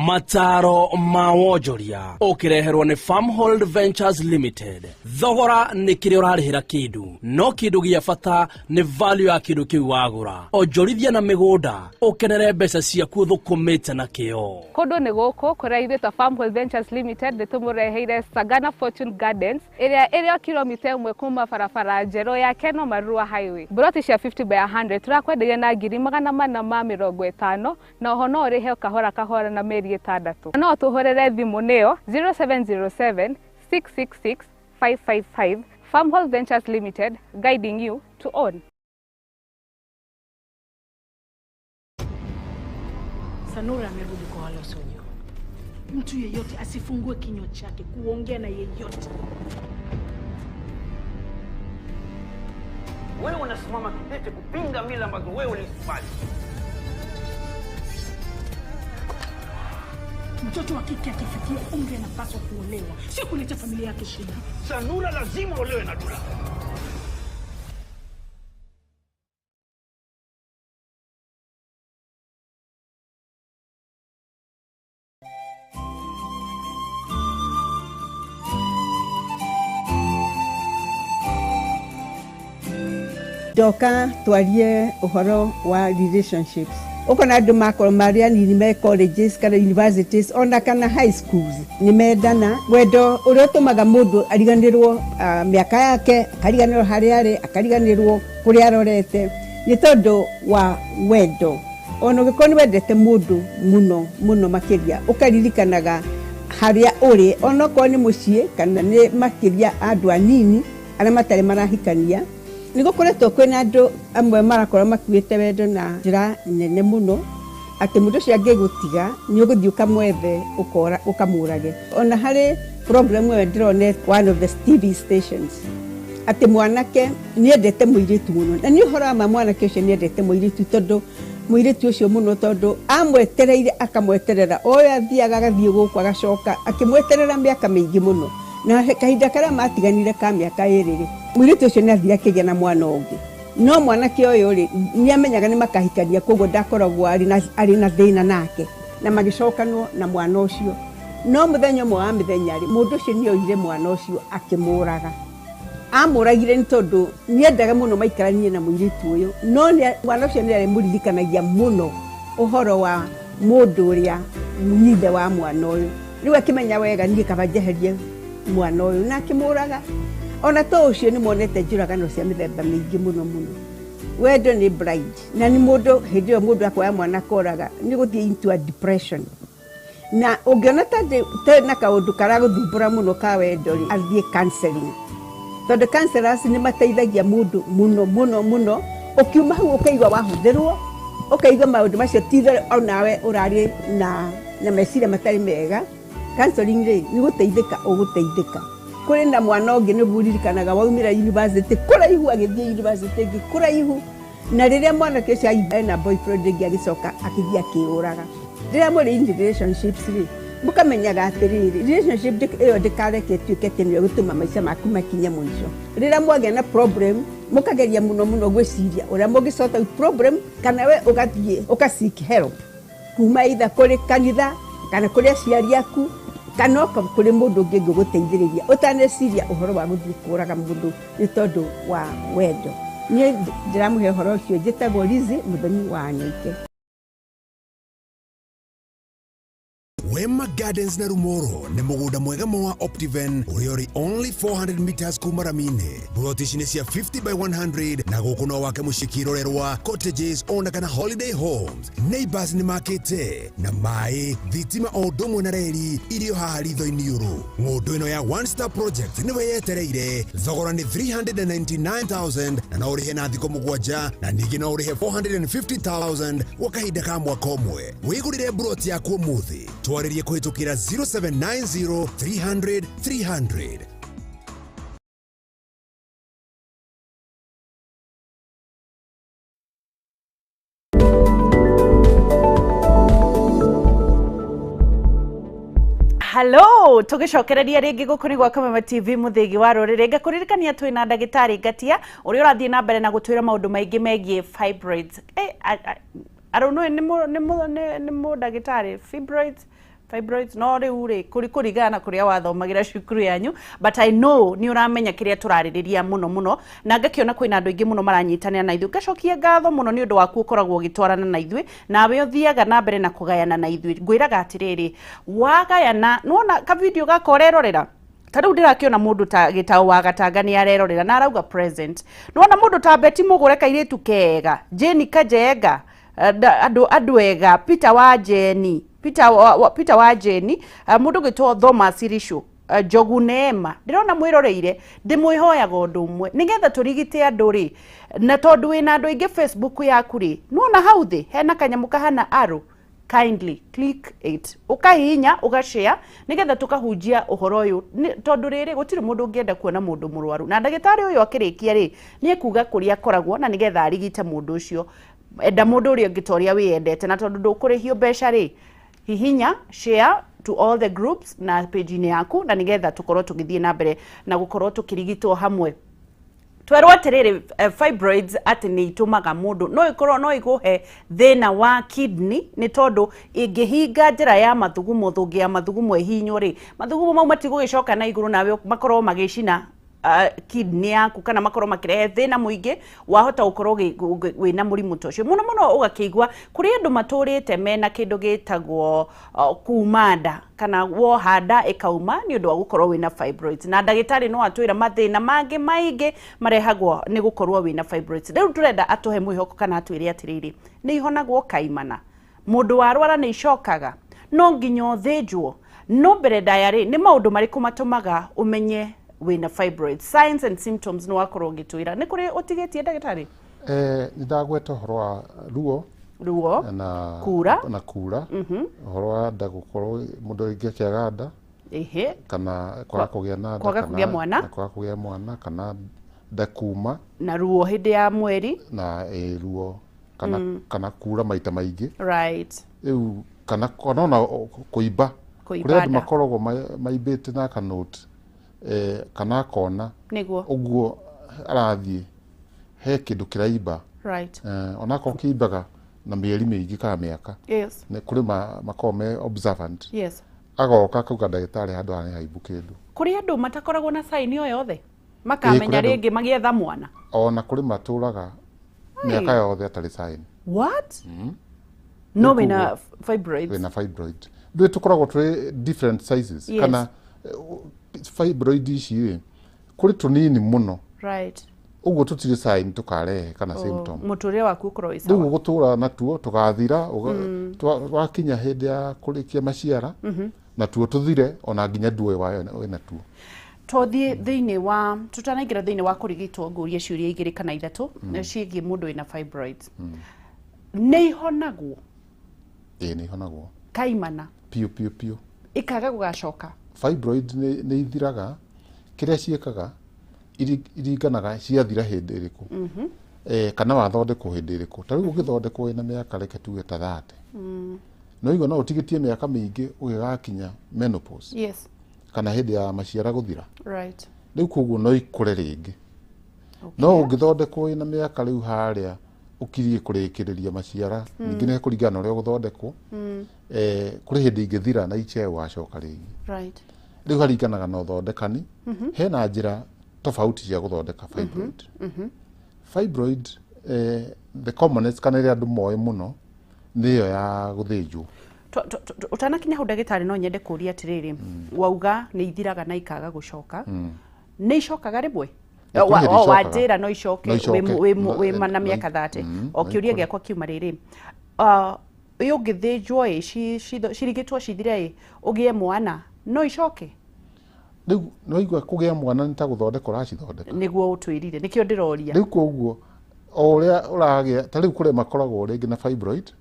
Mataro ma wonjoria ũkĩreherwo nĩ Farmhold Ventures Limited. Thogora nĩ kĩrĩa ũrarĩhĩra kĩndũ, no kĩndũ gĩa bata nĩ value ya kĩndũ kĩu wagũra. Onjorithia na mĩgũnda ũkenere mbeca ciaku ũthũkũmĩte na kĩo. Kũndũ nĩ gũkũ kũrĩa ithuĩ ta Farmhold Ventures Limited nĩ tũmũreheire Sagana Fortune Gardens ĩrĩa ĩrĩ o kilomita 1 kuma barabara njerũ ya Keno Marua Highway. Mburoti cia 50 by 100 tũrakwenderia na 450,000 na oho no ũrĩhe kahora kahora na mĩeri 6. No tũhũrĩre thimũ nĩyo 0707 666 555. Farmhold Ventures Limited, guiding you to own. Sanura amerudi kwa wale wasiojua. Mtu yeyote asifungue kinywa chake kuongea na yeyote. Wewe unasimama kidete kupinga mila ambazo wewe ulikubali. Mtoto wa kike akifikia umri anapaswa kuolewa, sio kuleta familia yake shida. Sanura lazima olewe na Dula. Ndoka twarie uhoro wa relationships. Ukona andu makorwo marĩ anini me colleges kana universities ona kana high schools ni mendana. Wendo ũrĩa ũtũmaga mũndũ ariganĩrwo mĩaka yake, akariganĩrwo harĩa arĩ, akariganĩrwo kũrĩa arorete nĩ tondũ wa wendo. Ona ũngĩkorwo nĩ wendete mũndũ mũno mũno makĩria, ũkaririkanaga harĩa ũrĩ onokorwo nĩ mũciĩ kana nĩ makĩria andũ anini arĩa matarĩ marahikania. Nĩ gũkoretwo kwĩna andũ amwe marakorwo makuĩte wendo na njĩra nene mũno atĩ mũndũ ũcio angĩgũtiga nĩ ũgũthiĩ ũkamwethe ũkamũrage. Ona harĩ program ĩyo ndĩrona one of the TV stations atĩ mwanake nĩendete mũirĩtu mũno, na nĩ ũhoro wa ma mwanake ũcio nĩendete mũirĩtu tondũ mũirĩtu ũcio mũno tondũ amwetereire akamweterera oyo athiaga agathiĩ gũkũ agacoka akĩmweterera mĩaka mĩingĩ mũno, na kahinda karĩa matiganire ka mĩaka ĩrĩ rĩ mũirĩtu ũcio nĩ athire akĩgĩa na mwana ũngĩ. No mwanake ũyũ rĩ nĩ amenyaga nĩ makahikania, koguo ndakoragwo arĩ na thĩna nake, na magĩcokanwo na mwana ũcio. No mũthenya ũmwe wa mĩthenya rĩ mũndũ ũcio nĩ oire mwana ũcio akĩmũraga. Amũragire nĩ tondũ nĩendaga mũno maikaranie na mũirĩtu ũyũ, no mwana ũcio nĩ arĩmũririkanagia mũno ũhoro wa mũndũ ũrĩa nyithe wa mwana ũyũ. Rĩu akĩmenya wega niĩ kaba njeherie mwana ũyũ na akĩmũraga. Ona to ũcio nĩ monete njũragano cia mĩthemba mĩingĩ mũno mũno. Wendo nĩ blind, na nĩ mũndũ hĩndĩ ĩyo mũndũ akoya mwana akoraga nĩ gũthiĩ into a depression. Na ũngĩona ta na kaũndũ karagũthumbũra mũno ka wendo rĩ, athiĩ counseling, tondũ counselors nĩ mateithagia mũndũ mũno mũno mũno. Ũkiuma hau ũkaigua wahũthĩrwo, ũkaigua maũndũ macio ti itherũ onawe ũrarĩ na meciria matarĩ mega. Counseling rĩ nĩ gũteithĩka ũgũteithĩka. Kũrĩ na mwana ũngĩ nĩguo ũririkanaga waumĩra university kũraihu agĩthiĩ university ĩngĩ kũraihu, Na rĩrĩa mwanake ũcio ena boyfriend ĩngĩ agĩcoka akĩthiĩ akĩũraga. Rĩrĩa mũrĩ in relationships rĩ, mũkamenyaga atĩrĩrĩ, relationship ĩyo ndĩkareke ĩtuĩke atĩ nĩyo ĩgũtũma maica maku makinye mũico. Rĩrĩa mwagĩa na problem, mũkageria mũno mũno gwĩciria ũrĩa mũngĩ sort out problem, kana we ũgathiĩ ũka seek help kuma either kũrĩ kanitha kana kũrĩ aciari aku kana oka kũrĩ mũndũ ũngĩ ũngĩgũteithĩrĩria ũtaneciria ũhoro wa gũthiĩ kũraga mũndũ nĩ tondũ wa wendo. Niĩ ndĩramũhe ũhoro ũcio, njĩtagwo Lizzy Mũthoni wa Nyoike. Wema Gardens na Rumoro nĩ mũgũnda mwega ma wa Optiven ũrĩa ũrĩ only 400 meters kuma rami-inĩ. Buroti ici nĩ cia 50 by 100 na gũkũ no wake mũciĩ kĩrorerwa, cottages ona kana holiday homes. Neighbors nĩ makĩte na maĩ, thitima o ũndũ ũmwe na reri irio haha ritho-inĩ ũrũ. Ng'ũndũ ĩno ya One Star Project nĩwe yetereire. Thogora nĩ 399,000 na no ũrĩhe na thikũ 7 na ningĩ no ũrĩhe 450,000 gwa kahinda ka mwaka ũmwe. Wĩgũrĩre buroti yaku ũmũthĩ. Twarĩrie kũhĩtũkĩra 0790 300 300. Hello, tugicokereria ringi guku ni gwa Kameme TV muthigi wa ruriri. Ngakuririkania twina ndagitari Ngatia uria urathie na mbere na gutwira maundu maingi megie fibroids. I don't know, ni mu ndagitari fibroids no riu ri kuringana na kuria wathomagira cukuru yanyu, but I know ni uramenya kiria turaririria muno muno, na ngakiona kwina andu aingi muno maranyitanira na ithuĩ. Ngacokia ngatho muno ni undu waku ukoragwo ugitwarana na ithuĩ, nawe uthiaga na mbere na kugayana na ithuĩ. Ngwiraga atiriri, wagayana nona ka video gaka urerorera ta riu ndirakiona mundu ta Gitau wa Gatanga ni arerorera na arauga present. Nona mundu ta Betty Mugure kairitu kega, Jane Kajenga, andu ega, Peter wa Jeni, Peter wa Jeni, mundu gwitwo Thomas Irishu, Njogu Neema, ndirona mwiroreire, ndimwihoyaga undu umwe nigetha turigite andu ri, na tondu wina andu aingi Facebook yaku ri, nona hau thi hena kanyamu kahana arrow, kindly click it, ukahihinya ugashare nigetha tukahunjia uhoro uyu, tondu riri gutiri mundu ungienda kuona mundu murwaru, na ndagitari uyu akirikia ri ni ekuga kuria akoragwo na nigetha arigite mundu ucio. Enda mundu uria ungi ta uria wiyendete, na tondu ndukurihio mbeca ri, hihinya share to all the groups na page-inĩ yaku, na nigetha tukorwo tugithie na mbere na gukorwo tukirigitwo hamwe. Twerwo atiriri, fibroids ati ni itumaga mundu no ikorwo no iguhe thina wa kidney, ni tondu ingihinga njira ya mathugumo, thungi ya mathugumo ihinywo ri, mathugumo mau matigugicoka na iguru nawe makorwo magicina kidney yaku, kana makorwo makirehe thina muingi, wahota gukorwo wina murimu ta ucio. Muno muno ugakiigua kuri andu maturite mena kindu gitagwo kuma nda, kana woha nda ikauma ni undu wa gukorwo wina fibroids, na ndagitari no atwira mathina mangi maingi marehagwo ni gukorwo wina fibroids. Riu turenda atuhe mwihoko kana atwire atiriri, ni ihonagwo kaimana, mundu warwara ni icokaga, no nginya uthinjwo. No mbere ndaya ri, ni maundu mariku matumaga umenye wina fibroids, signs and symptoms? No wakorwo ngitwira ni kuri utigetie ndagitari? Ni ndagweta uhoro wa ruo, ruo na kura, na kura, uhoro wa nda gukorwo mundu angĩkĩaga nda, kana kwaga kũgĩa na nda, kwaga kũgĩa mwana, kwaga kũgĩa mwana, kana nda kuma, na ruo hindi ya mweri, na ruo kana kura maita maingĩ, right, riu kana ona kuimba, kũrĩ andũ makoragwo maimbĩte na kanoti, kana akona niguo uguo arathie he kindu kiraimba, right, onako kiimbaga na mieri miingi kana miaka, yes, ni kuri makoragwo me observant, yes, agoka akauga ndagitari handu haha ni haimbu kindu. Kuri andu matakoragwo na sign o yothe makamenya ringi magietha mwana, ona kuri maturaga miaka yothe atari sign. What? No, wina fibroids, wina fibroid ndui tukoragwo turi different sizes, yes, kana fibroid ici ri kuri tunini muno, right, uguo tutiri sign tukarehe kana symptom, muturire waku ukorwo wi sawa, riu gutura natuo tugathira wakinya hindi ya kurikia maciara, natuo tuthire ona nginya nduo wina tuo. Twathie thiini wa tutanaingira thiini wa kurigitwo, ngurie ciuria igiri kana ithatu ciigie mundu wina fibroids. Ni ihonagwo? Ĩĩ, nĩ ihonagwo kaimana piũ piũ piũ, ikaga gugacoka. Fibroid nĩ ithiraga, kĩrĩa ciĩkaga iringanaga ciathira hĩndĩ ĩrĩkũ. Kana wathondekwo hĩndĩ ĩrĩkũ. Ta rĩu ũngĩthondekwo wĩna mĩaka, reke tuge ta 30, no igua no ũtigĩtie mĩaka mĩingĩ ũgĩgakinya menopause kana hĩndĩ ya maciara gũthira. Rĩu koguo no ikũre rĩngĩ. No ũngĩthondekwo wĩna mĩaka rĩu harĩa ũkirie kũrĩkĩrĩria maciara, ningĩ nĩ kũringana na ũrĩa ũgũthondekwo, kũrĩ hĩndĩ ingĩthira na icheo wacoka rĩngĩ. Rĩu haringanaga na ũthondekani. Hena njĩra tofauti cia gũthondeka fibroid. Fibroid, the commonest kana ĩrĩa andũ moĩ mũno nĩ ĩyo ya gũthĩnjwo. Ũtanakinya hau, ndagĩtarĩ, no nyende kũria atĩrĩrĩ, wauga nĩ ithiraga na ikaga gũcoka, nĩ icokaga rĩmwe? Kũrĩ hĩndĩ icokaga. Wanjĩra no icoke. No icoke. Wĩ na mĩaka 30. O no kĩũria ikũre. Gĩakwa kiuma rĩrĩ, ĩ ũngĩthĩnjwo ĩ cirigitwo cithire ĩ ũgĩe mwana, no icoke? Rĩu nĩwaigua kũgĩa mwana nĩ ta gũthondeka ũracithondeka. Nĩguo ũtwĩrire, nĩkĩo ndĩroria. Rĩu koguo o ũrĩa ũragĩa, ta rĩu kũrĩ makoragwo rĩngĩ na fibroid,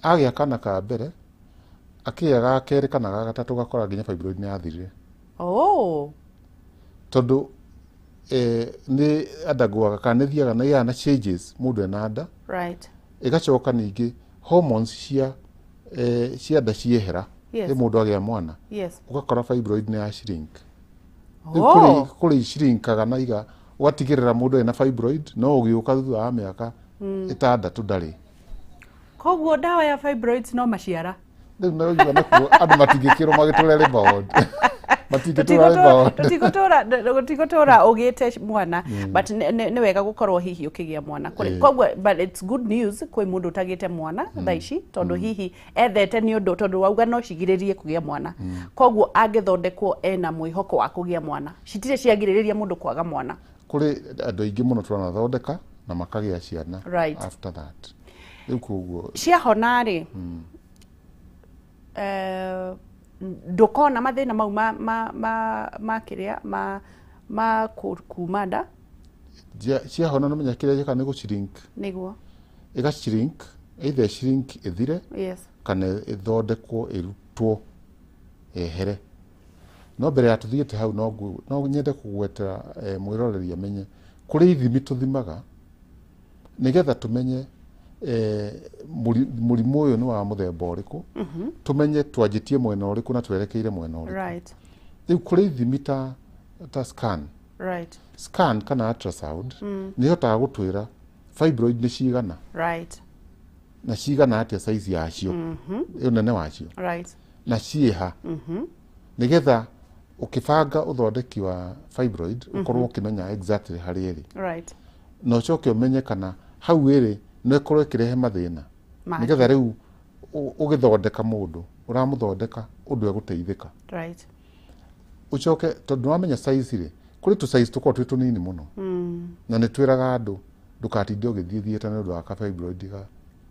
agĩa kana ka mbere, akĩgĩa ga kerĩ kana ga gatatũ, gakora nginya fibroid nĩ yathirire. Tondũ nĩ andagwaga kana nĩ thiaga na ĩgĩaga na changes mũndũ ena nda. Ĩgacoka ningĩ hormones cia nda ciehera. Ĩ mũndũ agĩa mwana, ũgakora fibroid nĩ ya shrink. Rĩu kũrĩ shrinkaga na iga ũgatigĩrĩra mũndũ ena fibroid no ũgĩũka thutha wa mĩaka 6 ndarĩ. Koguo ndawa ya fibroids no maciara? Rĩu naigua nakuo andũ matingĩkĩrwo magĩtũre rebound, matingĩtũra rebound. Tũtigũtũra ũgĩte mwana, but nĩ wega gũkorwo hihi ũkĩgĩa mwana. Koguo, but it's good news kwĩ mũndũ ũtagĩte mwana thaa ici, tondũ hihi ethete nĩ ũndũ, tondũ wauga no cigirĩrĩrie kũgĩa mwana, koguo angĩthondekwo ena mwĩhoko wa kũgĩa mwana, citirĩ ciagirĩrĩria mũndũ kwaga mwana. Kũrĩ andũ aingĩ mũno tũranathondeka na makagĩa ciana after that. Rĩu koguo Ciahona rĩ, ndũkona mathĩna mau ma kĩrĩa ma kuma nda? Ciahona, nomenya kĩrĩa gĩkaga nĩ gũ-shrink. Ĩga shrink, either shrink ĩthire kana ĩthondekwo ĩrutwo ehere. No mbere ya tũthiĩte hau, no nyende kũgwetera mwĩroreri amenye kũrĩ ithimi tũthimaga nĩgetha tũmenye mũrimũ ũyũ nĩ wa mũthemba ũrĩkũ, tũmenye twanjĩtie mwena ũrĩkũ na twerekeire mwena ũrĩkũ. Rĩu kũrĩ ithimi ta scan. Scan kana ultrasound nĩ ĩhotaga gũtwĩra fibroid nĩ cigana na cigana atĩa, size yacio, ũnene wacio, na ciĩha, nĩgetha ũkĩbanga ũthondeki wa fibroid ũkorwo ũkĩmenya exactly harĩa ĩrĩ, na ũcoke ũmenye kana hau ĩrĩ no ĩkorwo ĩkĩrehe mathĩna. Mangĩ. Nĩgetha rĩu ũgĩthondeka mũndũ, ũramũthondeka ũndũ egũteithĩka. Ũcoke tondũ wamenya size rĩ, kũrĩ tũ size tũkoragwo twĩ tũnini mũno, na nĩ twĩraga andũ ndũkatinde ũgĩthiĩ theatre nĩ ũndũ wa ka fibroid ga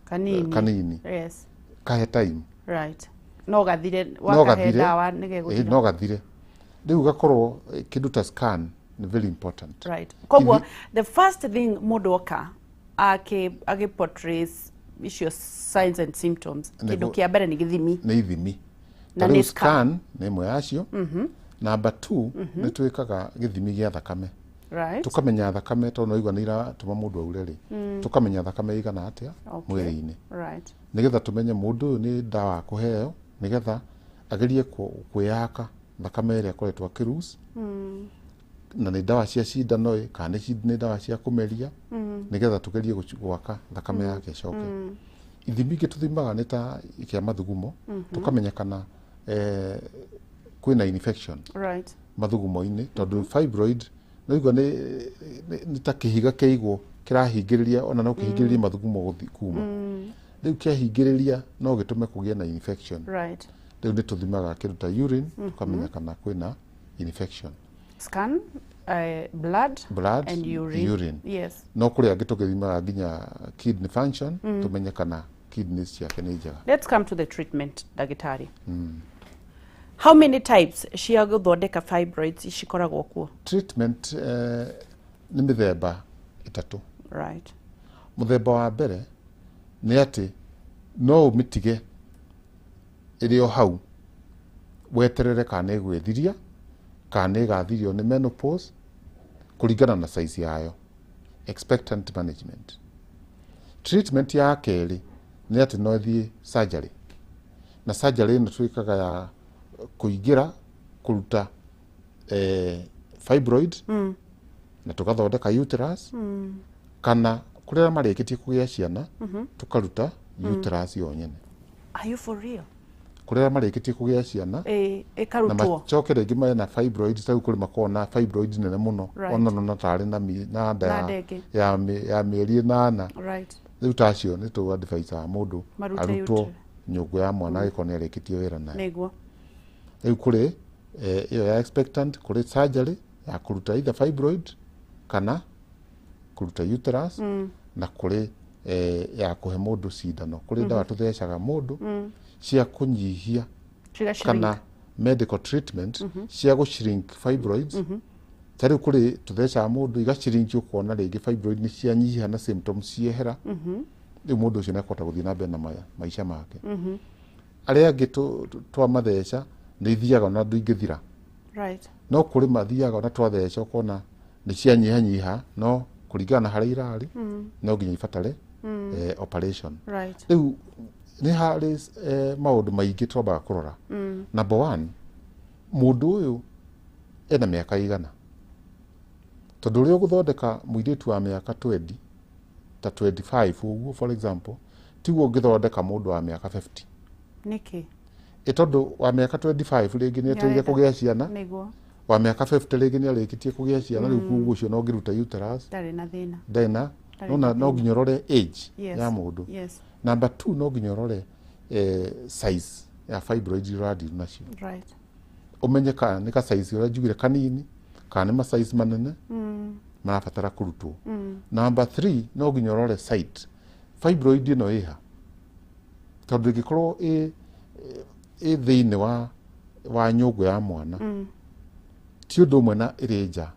Kanini. Kanini. Kahe time. Right, no gathire. No Wakahe gathire. ndawa nĩgegũthira. No gathire. Rĩu gakorwo kĩndũ ta scan nĩ very important. Right, koguo the first thing mũndũ oka agĩ portrays icio signs and symptoms, kĩndũ kĩa mbere nĩ gĩthimi. Nĩ ithimi. Na Ta rĩu nĩ scan. Scan nĩ ĩmwe yacio. Number two, nĩ twĩkaga gĩthimi gĩa thakame, tũkamenya thakame, tondũ noigua nĩ iratũma mũndũ aure rĩ, tũkamenya thakame ĩigana atĩa mwĩrĩ-inĩ, nĩgetha tũmenye mũndũ ũyũ nĩ ndawa akũheo nĩgetha agerie kwĩyaka thakame ĩrĩa akoretwo akĩlose, na nĩ ndawa cia cindano ĩ kana nĩ ndawa cia kũmeria, nĩgetha tũgerie gwaka thakame yake ĩcoke. Ithimi ingĩ tũthimaga nĩ ta kĩa mathugumo, tũkamenya kana kwĩna infection mathugumo-inĩ, tondũ fibroid noigua nĩ ta kĩhiga kĩigwo kĩrahingĩrĩria, ona no kĩhingĩrĩrie mathugumo gũthi kuma. Rĩu kĩahingĩrĩria no gĩtũme kũgĩe na infection. Rĩu nĩ tũthimaga kĩndũ ta urine, tũkamenya kana kwĩna infection. Scan, blood, Blood, and urine. Urine. No kũrĩ angĩ tũgĩthimaga nginya kidney function, tũmenye kana kidneys ciake nĩ njega. Let's come to the treatment, ndagĩtarĩ. How many types cia gũthondeka fibroids cikoragwo kuo? Treatment nĩ mĩthemba 3. Mũthemba wa mbere nĩ atĩ no ũmĩtige ĩrĩ o hau, weterere kana ĩgwĩthiria kana nĩ ĩgathirio nĩ menopause, kũringana na size yayo. Expectant management. Treatment ya kerĩ nĩ atĩ no ĩthiĩ surgery, na surgery ĩno twĩkaga ya kũingĩra kũruta fibroid na tũgathondeka uterus, kana kũrĩ arĩa marĩkĩtie kũgĩa ciana, tũkaruta uterus yo nyene. Are you for real? Kũrĩ arĩa marĩkĩtie kũgĩa ciana na ĩkarutwo. Macoke rĩngĩ mena fibroid, ta rĩu kũrĩ makoragwo na fibroid nene mũno, ona nona tarĩ na nda Na ya, nda ĩngĩ. ya mĩeri 8. Rĩu ta acio nĩ tũ advisaga mũndũ Marute arutwo uterus. Nyũngũ ya mwana agĩkorwo nĩ arĩkĩtie wĩra nayo. Rĩu kũrĩ ĩyo ya expectant, kũrĩ surgery ya kũruta either fibroid kana kũruta uterus, na kũrĩ ya kũhe mũndũ cindano. Kũrĩ ndawa tũthecaga mũndũ cia kũnyihia Ciga shrink. Kana medical treatment cia gũ shrink fibroids. Ta rĩu kũrĩ tũthecaga mũndũ iga shrink, ũkona rĩngĩ fibroid nĩ cianyiha na symptoms ciehera. Rĩu mũndũ ũcio nĩ akũhota gũthiĩ na mbere na maica make. Arĩa angĩ twamatheca nĩ ithiaga ona ndingĩthira. No kũrĩ mathiaga ona twatheca ũkona nĩ cianyihanyiha, no kũringana na harĩa irarĩ no nginya ibatare operation. Rĩu nĩ harĩ maũndũ maingĩ twambaga kũrora. Number one, mũndũ ũyũ ena mĩaka igana? Tondũ ũrĩa ũgũthondeka mũirĩtu wa mĩaka 20, ta 25 ũguo for example, tiguo ũngĩthondeka mũndũ wa mĩaka 50. Nĩkĩ? Ĩ tondũ wa mĩaka 25 rĩngĩ nĩ etereire Nĩarenda. Kũgĩa ciana. Wa mĩaka 50 rĩngĩ nĩ arĩkĩtie kũgĩa ciana. Rĩu koguo ũcio no ũngĩruta uterus Ndarĩ na thĩna. Ndarĩ na Ndarĩ nona na no thĩna. nginya ũrore age ya mũndũ. Number two, no nginya ũrore size ya fibroid iria ũradeal nacio, ũmenye kana nĩ ka size ũrĩa njugire kanini kana nĩ ma size manene marabatara kũrutwo. Number three, no nginya ũrore site fibroid ĩno ĩha, tondũ ĩngĩkorwo ĩ thĩinĩ wa nyũngũ ya mwana ti ũndũ ũmwe na ĩrĩ nja.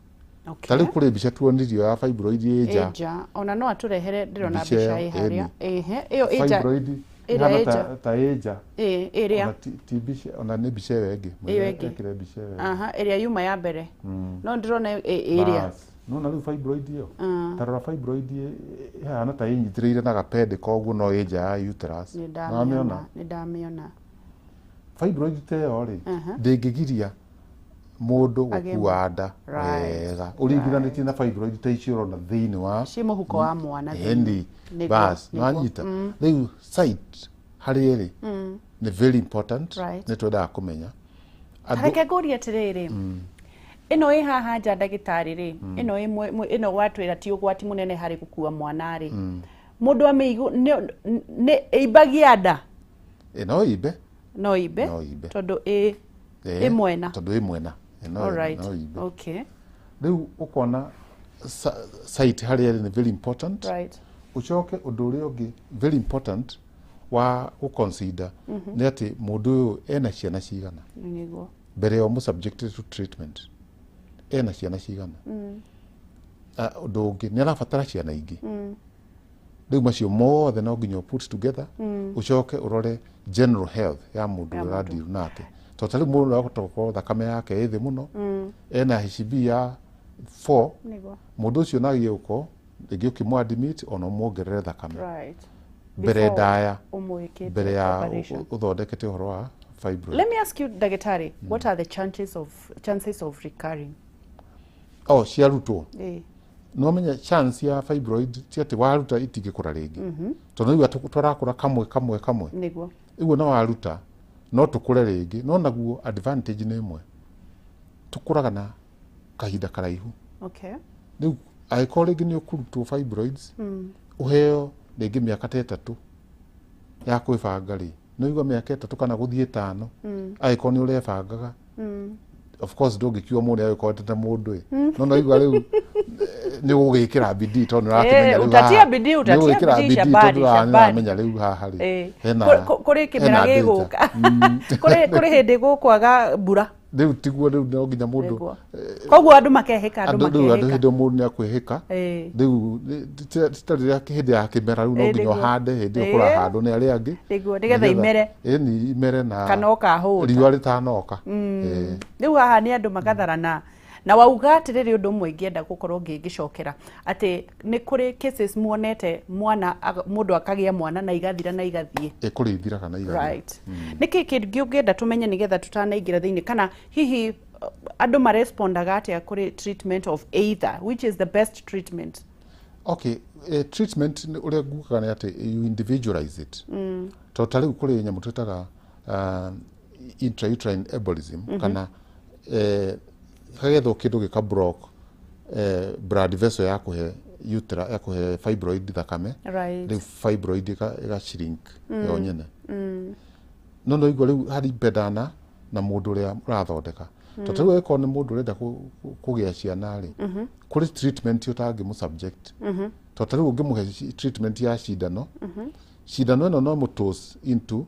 Ta rĩu kũrĩ mbica tuonirio ya fibroid ĩ nja. Ĩ nja, ona no atũrehere, ndĩrona Mbica mbica ĩyo, ĩ harĩa. Ĩni. Ĩhe ĩyo ĩ nja. Fibroid Ĩrĩa ĩhana ĩ nja. ta ĩ nja. Ĩ ĩrĩa Ona ti mbica, ona nĩ mbica ĩyo ĩngĩ. Ĩyo ĩngĩ. Ekĩre mbica ĩyo ĩngĩ. Aha, ĩrĩa yuma ya mbere, no ndĩrona ĩrĩa. Bas. Nona rĩu fibroid ĩyo, ta rora fibroid ĩhana ta ĩnyitĩrĩire na gapende, koguo no ĩ nja ya uterus. Nĩ Nĩwamĩona? ndamĩona, nĩ ndamĩona. Fibroid ta ĩyo rĩ, ndĩngĩgiria mũndũ Agĩe gũkua nda wega ũringithanĩtie na fibroid ta icio ũrona thĩinĩ wa Ci mũhuko wa mwana thĩinĩ. Ĩni. Bas, nĩwanyita. Rĩu site harĩa ĩrĩ nĩ very important. Nĩ twendaga kũmenya andũ. Reke ngũrie atĩrĩrĩ, ĩno ĩ haha nja, ndagĩtarĩ rĩ, ĩno ĩ ĩno gwatwĩra ti ũgwati mũnene harĩ gũkua mwana rĩ, mũndũ amĩigu nĩ ĩimbagia nda? Ĩ, no imbe. No imbe? No imbe. Tondũ ĩ ĩ mwena. Tondũ ĩ mwena. Ĩ, no no imbe. Rĩu ũkona site harĩa ĩrĩ nĩ very important. Ũcoke ũndũ ũrĩa ũngĩ very important wa gũconsider nĩ atĩ mũndũ ũyũ ena ciana cigana mbere ya ũmũ subjected to treatment. Ena ciana cigana? Ah, ũndũ ũngĩ nĩ arabatara ciana ingĩ? Rĩu macio mothe no nginya put together, ũcoke ũrore general health ya mũndũ Ya ũrĩa mũndũ. ũradeal nake, tondũ ta rĩu mũndũ arahota gũkorwo thakame yake ĩ thĩ mũno, ena HB ya 4. Mũndũ ũcio nagie gũkorwo rĩngĩ ũkĩmũ-admit ona ũmuongerere thakame mbere Before ndaya ũmwĩkĩte mbere ya operation. ũthondekete ũhoro wa fibroid. Let me ask you, ndagĩtarĩ, what are the chances of recurring? Oh, ciarutwo, no menye chance ya fibroid ti atĩ waruta itingĩkũra rĩngĩ, tondũ rĩu tũrakũra kamwe kamwe kamwe. Ũguo no waruta no tũkũre rĩngĩ, no naguo advantage nĩ ĩmwe, tũkũraga na kahinda karaihu. Rĩu angĩkorwo rĩngĩ nĩ ũkũrutwo fibroids, ũheo rĩngĩ mĩaka ta 3 ya kwĩbanga rĩ, nĩ ũigua mĩaka 3 kana gũthiĩ 5, angĩkorwo nĩ ũrebangaga. Of course ndũngĩkiuga mũndũ angĩkorwo wendete mũndũ ĩ, no no igua rĩu nĩ ũgũgĩkĩra bidii tondũ nĩ ũrakĩmenya rĩu Utatia haha- bidii, utatia nĩ ũgwĩkĩra bidii, bidii Shabani, tondũ haha nĩ Shabani. ũramenya rĩu haha rĩ hena Kũrĩ kĩmera hena danger. gĩgũka, kũrĩ hĩndĩ gũkwaga mbura. Rĩu tiguo, rĩu no nginya mũndũ Nĩguo. Koguo andũ makehĩka, andũ andũ rĩu andũ makehĩka. hĩndĩ ĩyo mũndũ nĩ akwĩhĩka. Rĩu ti ta rĩrĩa hĩndĩ ya kĩmera, rĩu no nginya ũhande hĩndĩ ĩyo kũrahandwo nĩ arĩa angĩ. Nĩguo, nĩgetha imere. Ĩni, imere na Kana ũkahũta. Riũa rĩtanoka. Rĩu haha nĩ andũ makatharana Na wauga atĩrĩrĩ, ũndũ ũmwe ingĩenda gũkorwo ngĩgĩcokera atĩ nĩ kũrĩ cases muonete mwana mũndũ akagĩa mwana na igathira na igathiĩ. Ĩkũrĩ ithiraga na igathira. Right, nĩ kĩ kĩngĩ ũngĩenda tũmenye nĩgetha tutanaingĩra thĩinĩ, kana hihi andũ marespondaga atĩa kũrĩ treatment of either, which is the best treatment? Okay, treatment ũrĩa ngugaga nĩ atĩ you individualize it, tondũ ta rĩu kũrĩ nyamũ twĩtaga intrauterine embolism, kana hagethwo kĩndũ gĩka block blood vessel ya kũhe uterus, ya kũhe fibroid thakame. Rĩu fibroid ĩga shrink yo nyene. No igua rĩu haripendana na mũndũ ũrĩa ũrathondeka, tondũ ta rĩu angĩkorwo nĩ mũndũ ũrenda kũgĩa ciana rĩ, kũrĩ treatment ũtangĩmũ subject, tondũ ta rĩu ũngĩmũhe treatment ya cindano, cindano ĩno no ĩmũ into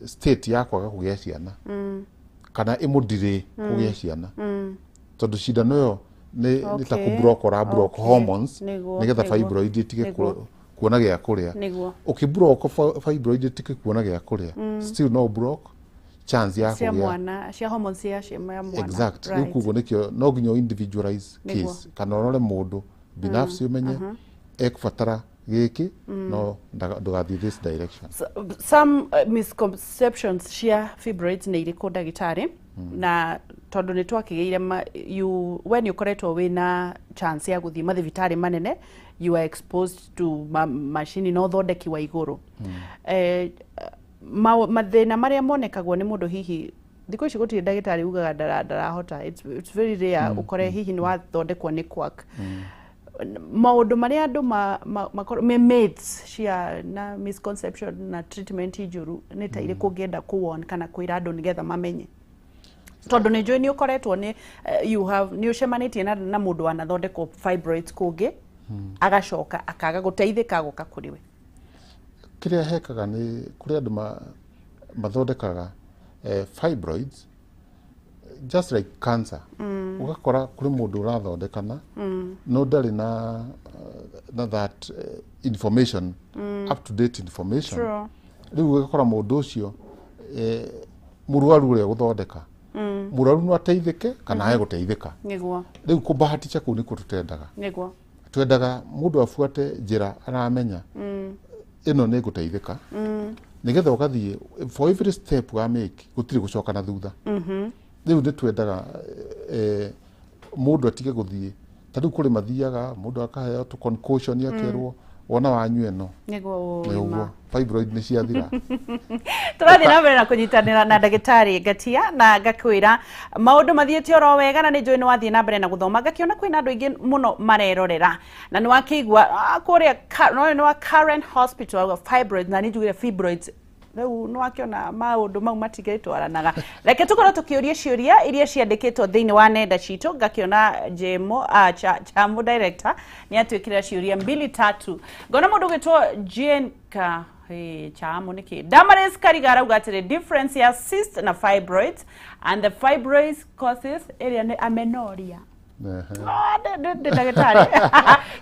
state ya kwaga kũgĩa ciana kana ĩmũ-delay kũgĩa ciana, tondũ cindano ĩyo nĩ ta kũ-block, ũra block hormones nĩgetha fibroid ĩtige kuona gĩa kũrĩa. Ũkĩ-block fibroid ĩtige kuona gĩa kũrĩa, still no block chance ya cia kũgĩa mwana, cia hormones cia ya mwana. Exact. Rĩu koguo nĩkĩo no nginya individualize case, kana ũrore mũndũ binafsi, ũmenye ekũbatara gĩkĩ, no ndũgathiĩ this direction. Some misconceptions cia fibroids nĩ irĩkũ, ndagĩtarĩ? Na tondũ nĩ twakĩgĩire you, we nĩ ũkoretwo wĩna chance ya gũthiĩ mathibitarĩ manene, you are exposed to macini na ũthondeki wa igũrũ. Mathĩna marĩa monekagwo nĩ mũndũ, hihi thikũ ici gũtirĩ ndagĩtarĩ ugaga ndarahota, it's very rare ũkore hihi nĩ wathondekwo nĩ quack. Maũndũ marĩa andũ me myths cia na misconception na treatment njũru nĩ ta irĩkũ ũngĩenda kũ kana kwĩra andũ nĩgetha mamenye? Tondũ nĩ njũĩ nĩ ũkoretwo nĩ you have nĩ ũcemanĩtie na mũndũ wanathondekwo fibroids kũngĩ, agacoka akaga gũteithĩka, agoka kũrĩ we. Kĩrĩa hekaga nĩ kũrĩ andũ mathondekaga fibroids just like cancer. Ũgakora kũrĩ mũndũ ũrathondekana no ndarĩ na that information, up to date information. Rĩu ũgakora mũndũ ũcio, mũrwaru ũrĩa gũthondeka mũrwaru no ateithĩke kana age gũteithĩka. Rĩu kũbahatisha kũu nĩkuo tũtendaga. Twendaga mũndũ abuate njĩra aramenya ĩno nĩ ngũteithĩka, nĩgetha ũgathiĩ for every step wa make gũtirĩ gũcoka na thutha. Rĩu nĩ twendaga mũndũ atige gũthiĩ, ta rĩu kũrĩ mathiaga mũndũ akaheo tũ concoction, akerwo wona wanyua ĩno nĩ ũguo fibroid nĩ ciathira. Tũrathiĩ na mbere na kũnyitanĩra na ndagĩtarĩ Ngatia, na ngakwĩra maũndũ mathiĩte oro wega, na nĩ njũĩ nĩ wathiĩ na mbere na gũthoma. Ngakĩona kwĩna andũ aingĩ mũno marerorera, na nĩ wakĩigua kũrĩa no nĩ wa Karen Hospital fibroids, na nĩ njugire fibroids, rĩu nĩ wakĩona maũndũ mau matigĩtwaranaga. Reke tũkorwo tũkĩũria ciũria iria ciandĩkĩtwo thĩinĩ wa nenda citũ. Ngakĩona Jemo Chamo director nĩ atwĩkĩrĩra ciũria mbili tatu. Ngona mũndũ ũgĩtwo Jane ka. Hey, Chamo nĩkĩ Damaris Kariga arauga atĩrĩ, difference ya cyst na fibroids and the fibroids causes ĩrĩa nĩ amenorrhea. Ah, ndagĩtarĩ,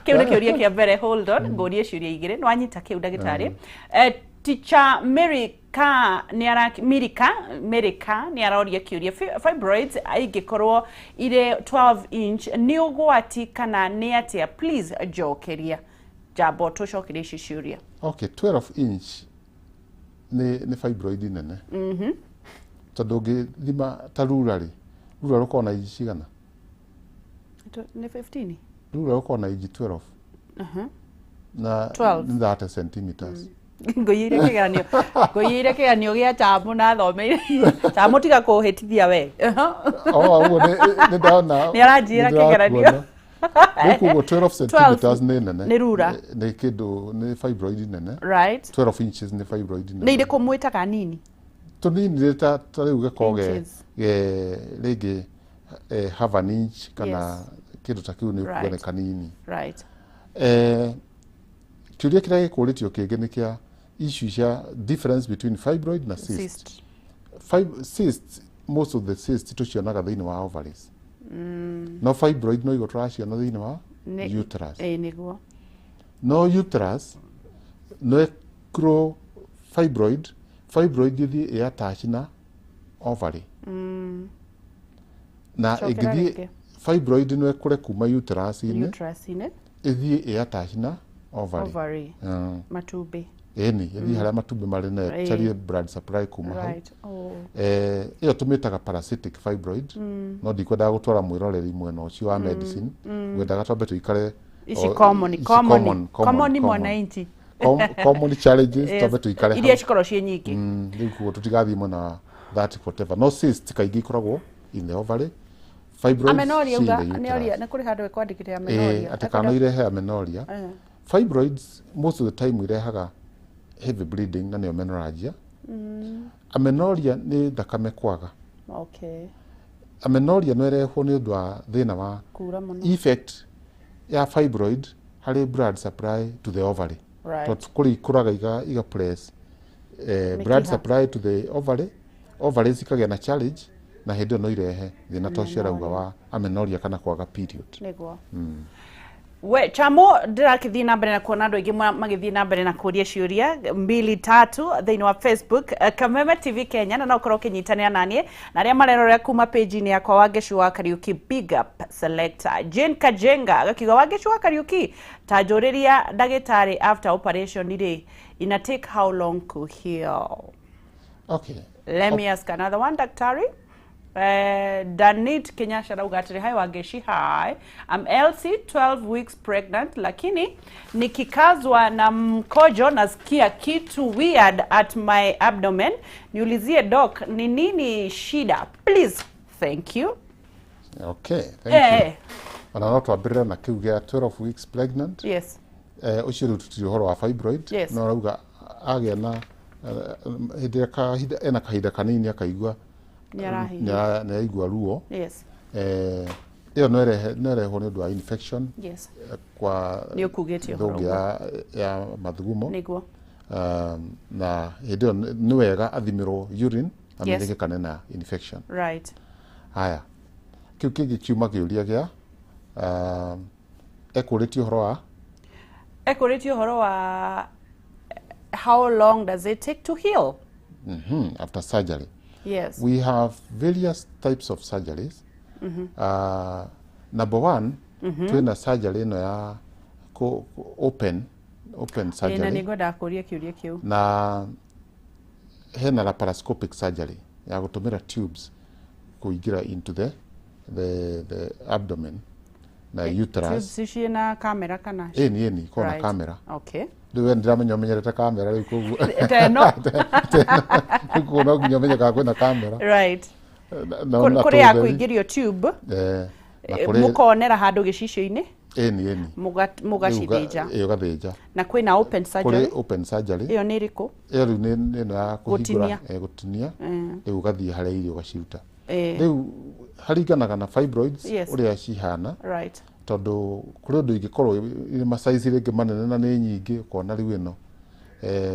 kĩu nĩ kĩũria kĩa mbere. Hold on, ngũrie ciũria igĩrĩ. Nĩ wanyita kĩu, ndagĩtarĩ? Teacher Mary ka nĩ ara Mirika Mirika nĩ aroria kĩũria, fibroids ingĩkorwo irĩ 12 inch nĩ ũgwati kana nĩ atĩa? Please njokeria jambo tũcokerie ici ciũria. Okay, 12 inch nĩ fibroid nene, tondũ ũngĩthima ta rura rĩ, rura rũkoragwo na inji cigana? Nĩ 15. Rura rũkoragwo na inji 12 na 12. nĩ 30 centimeters. Ngũiyĩire kĩgeranio gĩa Chamo na thomeire Chamo, tiga kũhĩtithia we. Oh, ũguo nĩ ndona. Nĩ aranjĩra nĩ kĩgeranio. ndĩrakuona. Rĩu koguo 12 centimeters nĩ nene. Nĩ rura. Nĩ kĩndũ, nĩ fibroid nene. 12 inches nĩ fibroid nene. Nĩ irĩkũ mwĩtaga nini? Tũnini nĩ ta rĩu gĩkorwo ge Inches. ge rĩngĩ half an inch kana kĩndũ ta kĩu, nĩ ũkuga nĩ kanini. Kĩũria kĩrĩa gĩkũrĩtio kĩngĩ nĩ kĩa issue cia difference between fibroid na cyst. Cyst. Cyst, most of the cyst tũcionaga thĩinĩ wa ovaries, no fibroid no igwo tũraciona thĩinĩ wa uterus. Ĩĩ, nĩguo. No uterus no ĩgrow fibroid, fibroid ĩthiĩ ĩ attach na ovary na Cokera ĩngĩthiĩ rĩngĩ. Fibroid no ĩkũre kuma uterus-inĩ, uterus-inĩ, ĩthiĩ ĩ-attach na ovary. Ovary. Matumbĩ. Ĩni, ĩthiĩ harĩa matumbĩ marĩ na ĩcarie blood supply kuma hau. Right. Oh. Ĩyo tũmĩtaga parasitic fibroid, no ndikwendaga gũtwara mwĩroreri mwena ũcio wa medicine, ngwendaga twambe tũikare Ici common, ici common, common, common mwananchi. Common challenges. Yes. Twambe tũikare iria hau. cikorwo ciĩ nyingĩ. Rĩu koguo tũtigathiĩ mwena wa that whatever. No cyst kaingĩ ikoragwo in the ovary, fibroids Amenorrhea ci in uga the nĩoria uterus. nĩ kũrĩ handũ ĩkwandĩkĩte amenorrhea. Atĩ kana no irehe amenorrhea. Fibroids most of the time irehaga heavy bleeding, na nĩyo menorrhagia. Amenorrhea nĩ thakame kwaga. Amenorrhea no ĩrehwo nĩ ũndũ wa thĩna wa Kura mũno. Effect ya fibroid harĩ blood supply to the ovary. Tondũ kũrĩ ikũraga iga press blood Mĩkiha. supply to the ovary, ovary cikagĩa na challenge, na hĩndĩ ĩyo no irehe thĩna ta ũcio arauga wa amenorrhea kana kwaga period. Nĩguo we chamo ndĩrakĩthiĩ na mbere na kuona andũ aingĩ magĩthiĩ na mbere na kũria ciũria mbili tatu thĩinĩ wa Facebook, Kameme TV Kenya, na no ũkorwo ũkĩnyitanĩra naniĩ na arĩa marerorera kuma page-inĩ yakwa, Wangeci wa Kariuki. Big up selector Jane Kajenga agakiuga, "Wangeci wa Kariuki, ta njũrĩria ndagĩtarĩ, after operation rĩ, ina take how long to heal?" Okay. Let me ask another one, daktari. Danit Kenyasha arauga atĩrĩ, "Hi Wangeshi, hi. I'm Elsie, 12 weeks pregnant, lakini nikikazwa na mkojo nasikia kitu weird at my abdomen. Niulizie doc, ni nini shida? Please, thank you." Okay, thank you. Ona no twambĩrĩre na kĩu gĩa 12 weeks pregnant. Ũcio rĩu tũtirĩ ũhoro wa fibroid. No arauga agĩa na hĩndĩ ĩrĩa kahinda ena kahinda kanini akaigua Nĩarahihia. Nĩaraigua ruo. Ĩyo no ĩrehwo nĩ ũndũ wa infection kwa Nĩ ũkugĩtie ũhoro thũngĩ ya mathugumo. Na hĩndĩ ĩyo nĩ wega athimĩrwo urine amenyeke kana ena infection. Haya, kĩu kĩngĩ kiuma kĩũria gĩa ekũrĩtie ũhoro wa Ekũrĩtie ũhoro wa how long does it take to heal? After surgery. Yes. We have various types of surgeries. Number one, twĩna surgery ĩno ya open Ĩ, na surgery. nĩ ngwendaga kũria kĩũria kĩu. Na hena laparoscopic surgery ya gũtũmĩra tubes kũingĩra into the abdomen na uterus. Tubes ciĩna kamera kana? Ĩni ĩkoragwo na kamera. Rĩu we ndĩramenya ũmenyerete kamera rĩu, koguo Teno. rĩu koguo no nginya ũmenye kana kwĩna kamera. Na Kũrĩ ya tũtheri. kũingĩrio tube, Na kũrĩ mũkonera handũ gĩcicio-inĩ, ĩni. Mũgacithĩnja. Ĩ, ũgathĩnja. Na kwĩna open Kũrĩ surgery. Open surgery. Ĩyo nĩ ĩrĩkũ? Ĩyo rĩu nĩ ĩno ya kũhingũra. Gũtinia. Gũtinia, rĩu ũgathiĩ harĩa irio ũgaciruta. Rĩu Rĩu haringanaga na fibroids ũrĩa cihana, tondũ kũrĩ ũndũ ingĩkorwo irĩ ma size rĩngĩ manene na nĩ nyingĩ, ũkona rĩu ĩno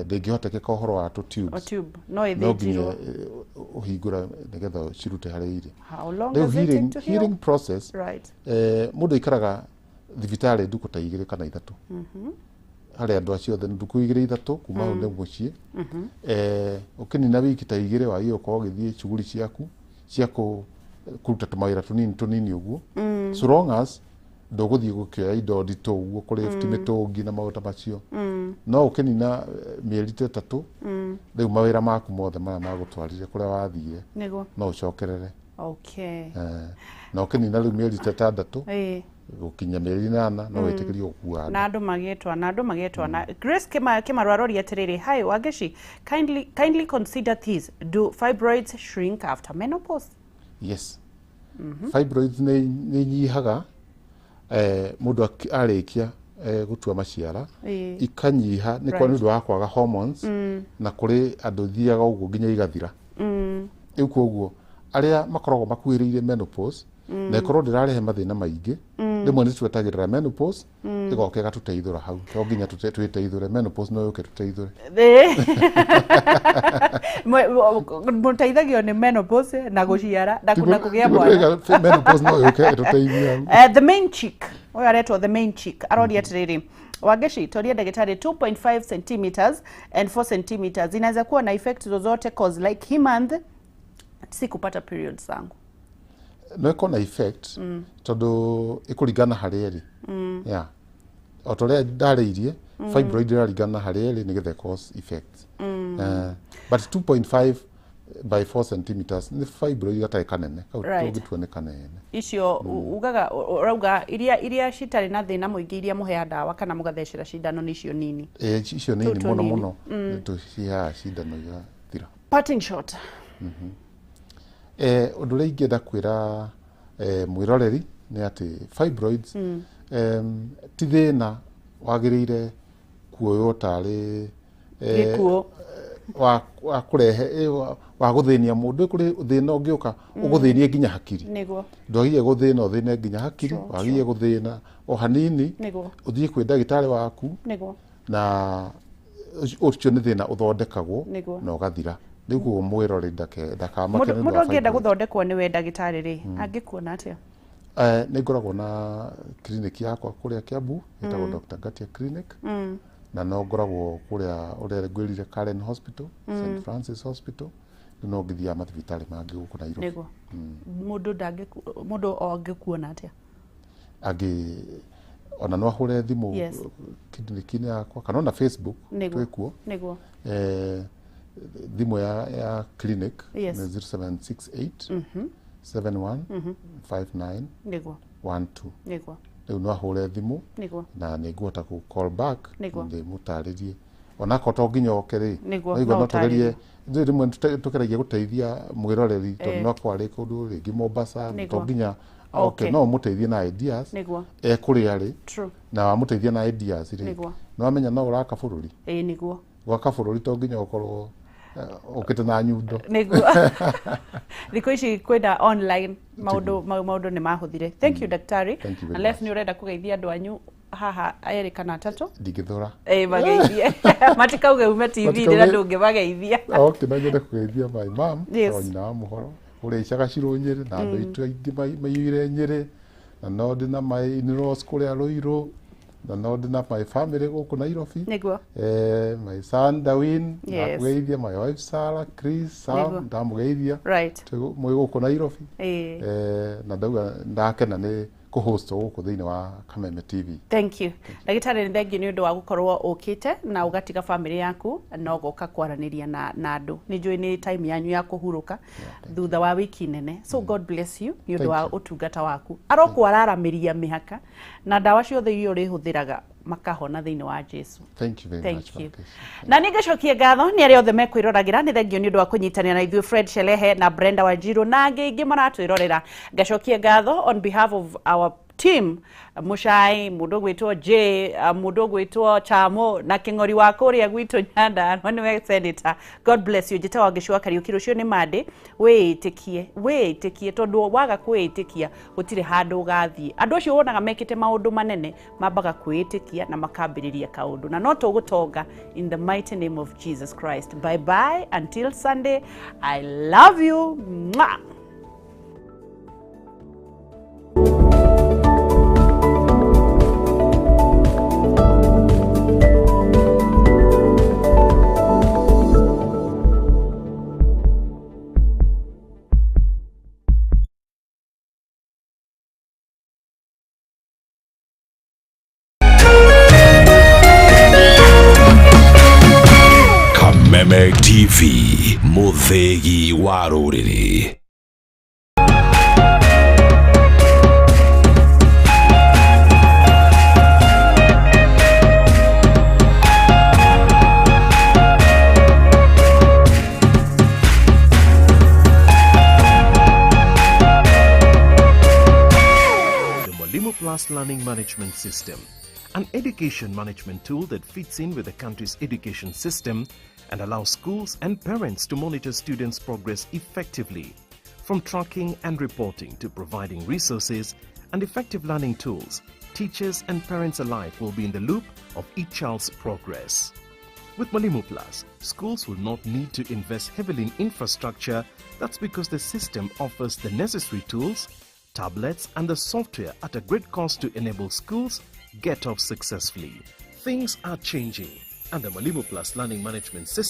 ndĩngĩhotekeka ũhoro wa tũ O tubes. tube no No nginya ĩthĩnjirwo. Ũhingũre nĩgetha cirute harĩa irĩ. How long Rĩu does it take healing, to heal? healing process, mũndũ aikaraga thibitarĩ ndukũ ta 2 kana 3. Harĩ andũ acio othe nĩ ndukũ 2 3, kuma hau nĩ mũciĩ. Ũkĩnina wiki ta 2 wagĩrĩirwo gũkorwo ũgĩthiĩ shughuli ciaku cia kũruta tũmawĩra tũnini tũnini ũguo, so long as ndũgũthiĩ gũkĩoya indo nditũ ũguo, kũlift mĩtũngi na maũndũ ta macio. No ũkĩnina mĩeri ta 3, rĩu mawĩra maku mothe marĩa magũtwarire kũrĩa wathire no ũcokerere. Na ũkĩnina rĩu mĩeri ta 6 gũkinya mĩeri 8, no wĩtĩkĩrio gũkua andũ. Na andũ magĩtwa na andũ magĩtwa na Grace Kĩmarũ aroria atĩrĩrĩ, "Hi Wangeci, kindly consider this: do fibroids shrink after menopause?" Yes, fibroids nĩ nyihaga mũndũ arĩkia gũtua maciara, ikanyiha nĩ kwa nĩ ũndũ wa kwaga hormones, na kũrĩ andũ thiaga ũguo nginya igathira. Rĩu koguo arĩa makoragwo makuhĩrĩirie menopause na ĩkorwo ndĩrarehe mathĩna maingĩ, rĩmwe nĩ twetagĩrĩra menopause ĩgoka ĩgatũteithũra hau. To nginya twĩteithũre, menopause no yũke tũteithũre. Mũteithagio nĩ menopause na gũciara na kũgĩa mwana. Menopause no yũke ĩtũteithie hau. The main chick, ũyũ aretwo the main chick, aroria atĩrĩrĩ, "Wangeci, toria ndagĩtarĩ, 2.5 centimeters and 4 centimeters inaweza kuwa na effect zozote? Cause like hii month sikupata periods zangu." No ĩkorwo na effect tondũ ĩkũringana harĩa ĩrĩ. Yeah, o ta ũrĩa ndarĩirie, fibroid ĩraringana harĩa ĩrĩ nĩgetha ĩ cause effect. But 2.5 by 4 centimeters nĩ fibroid gatarĩ kanene kau. Tũngĩtua nĩ kanene. Icio ugaga, ũrauga iria citarĩ na thĩna mũingĩ, iria mũheaga ndawa kana mũgathecera cindano, nĩ icio nini? Ĩ, icio nini. Tũu mũno. tũnini. Mũno tũciheaga cindano igathira. Parting shot. Ũndũ ũrĩa ingĩenda kwĩra mwĩroreri nĩ atĩ fibroids ti thĩna wagĩrĩire kuoywo tarĩ gĩkuũ. wa kũrehe wa gũthĩnia mũndũ. Kũrĩ thĩna ũngĩũka ũgũthĩnie nginya hakiri. Ndwagĩrĩire gũthĩna ũthĩne nginya hakiri. Wagĩrĩire gũthĩna o hanini, ũthiĩ kwĩ ndagĩtarĩ waku, na ũcio nĩ thĩna ũthondekagwo na ũgathira. Rĩu koguo mwĩroreri ndakamake Mũndũ nĩ ũndũ mũndũ wa angĩenda fibroid. Gũthondekwo nĩwe ndagĩtarĩ rĩ, angĩkuona atĩa? Nĩ ngoragwo na clinic yakwa kũrĩa Kiambu ĩtagwo Dr. Ngatia Clinic, na no ngoragwo kũrĩa ũrĩa ngwĩrire, Karen Hospital, St Francis Hospital, no ngĩthiaga mathibitarĩ mangĩ gũkũ Nairobi. Nĩguo, mũndũ mũndũ o angĩkuona atĩa? Angĩ ona no ahũre thimũ clinic-inĩ yakwa kana ona Facebook. Twĩkuo. Thimũ ya clinic nĩ 0768 71 59 12. Rĩu no ahũre thimũ na nĩ ngũhota kũ call back, ndĩmũtarĩrie onakorwo to nginya oke rĩ. Waigua no no tũgerie ithuĩ rĩmwe tũgeragia gũteithia mwĩroreri tondũ no akorwo arĩ kũndũ rĩngĩ Mombasa, to nginya oke, no ũmũteithie na ideas ekũrĩa rĩ, na wamũteithia na ideas rĩ, no amenya no ũraka bũrũri. Ĩĩ nĩguo. Gwaka bũrũri to nginya ũkorwo ũkĩte na nyundo. Nĩguo, thikũ ici kwĩna online, maũndũ maũndũ nĩ mahũthire. Thank you, daktari. Thank you very Unless much. nĩ ũrenda kũgeithia andũ anyu haha erĩ kana atatũ. Ndingĩthũra. Ĩĩ, mageithie, matikauge ume TV Matikauge- na ndũngĩmageithia. Okay, no nyende kũgeithia my mom, o nyina wa mũhoro kũrĩa Icagacirũ Nyĩrĩ, na andũ aitũ aingĩ maiyũire Nyĩrĩ, na no ndĩ na my in-laws kũrĩa Rũirũ, na no ndĩ na my family gũkũ Nairobi. My son Dawin, ndakũgeithia, my wife Sarah, Chris, Sam, ndamũgeithia. Mwĩ gũkũ Nairobi. Na ndauga ndakena nĩ kũhost gũkũ thĩinĩ wa Kameme TV. Thank you, ndagĩtarĩ, nĩ thengiũ nĩ ũndũ wa gũkorwo ũkĩte na ũgatiga family yaku na ũgoka kwaranĩria na andũ. Nĩ njũĩ nĩ time yanyu ya kũhurũka thutha wa wiki nene, so God bless you nĩ ũndũ Thank wa you. ũtungata waku. Arokwarararamĩria mĩhaka na ndawa ciothe iria ũrĩhũthĩraga makahona thĩinĩ wa Jesu. Thank you very Thank much, you. Patricia. Na nĩ ngacokia ngatho nĩ arĩa othe mekwĩroragĩra. Nĩ thengio nĩ ũndũ wa kũnyitanĩra na ithuĩ, Fred Shelehe na Brenda Wanjiru na angĩ aingĩ maratwĩrorera. Ngacokia ngatho on behalf of our team, Mucai, mũndũ ũgwĩtwo J, mũndũ ũgwĩtwo Chamo na Kĩng'ori wa kũrĩa gwitũ Nyandarua nĩwe senator. God bless you. Njĩtagwo Wangeci wa Kariũki. Rũciũ nĩ Monday. Wĩĩtĩkie, wĩĩtĩkie, tondũ waga kwĩĩtĩkia gũtirĩ handũ ũgathiĩ. Andũ acio wonaga mekĩte maũndũ manene mambaga kwĩĩtĩkia na makambĩrĩria kaũndũ, na no tũgũtonga in the mighty name of Jesus Christ. Bye bye until Sunday. I love you. Mwah! Kameme TV, mũthĩgi wa rũrĩrĩ. The Mwalimu Plus Learning Management System, an education management tool that fits in with the country's education system and allows schools and parents to monitor students' progress effectively. From tracking and reporting to providing resources and effective learning tools, teachers and parents alike will be in the loop of each child's progress. With Mwalimu Plus, schools will not need to invest heavily in infrastructure. That's because the system offers the necessary tools, tablets, and the software at a great cost to enable schools get off successfully. Things are changing, and the Mwalimu Plus Learning Management System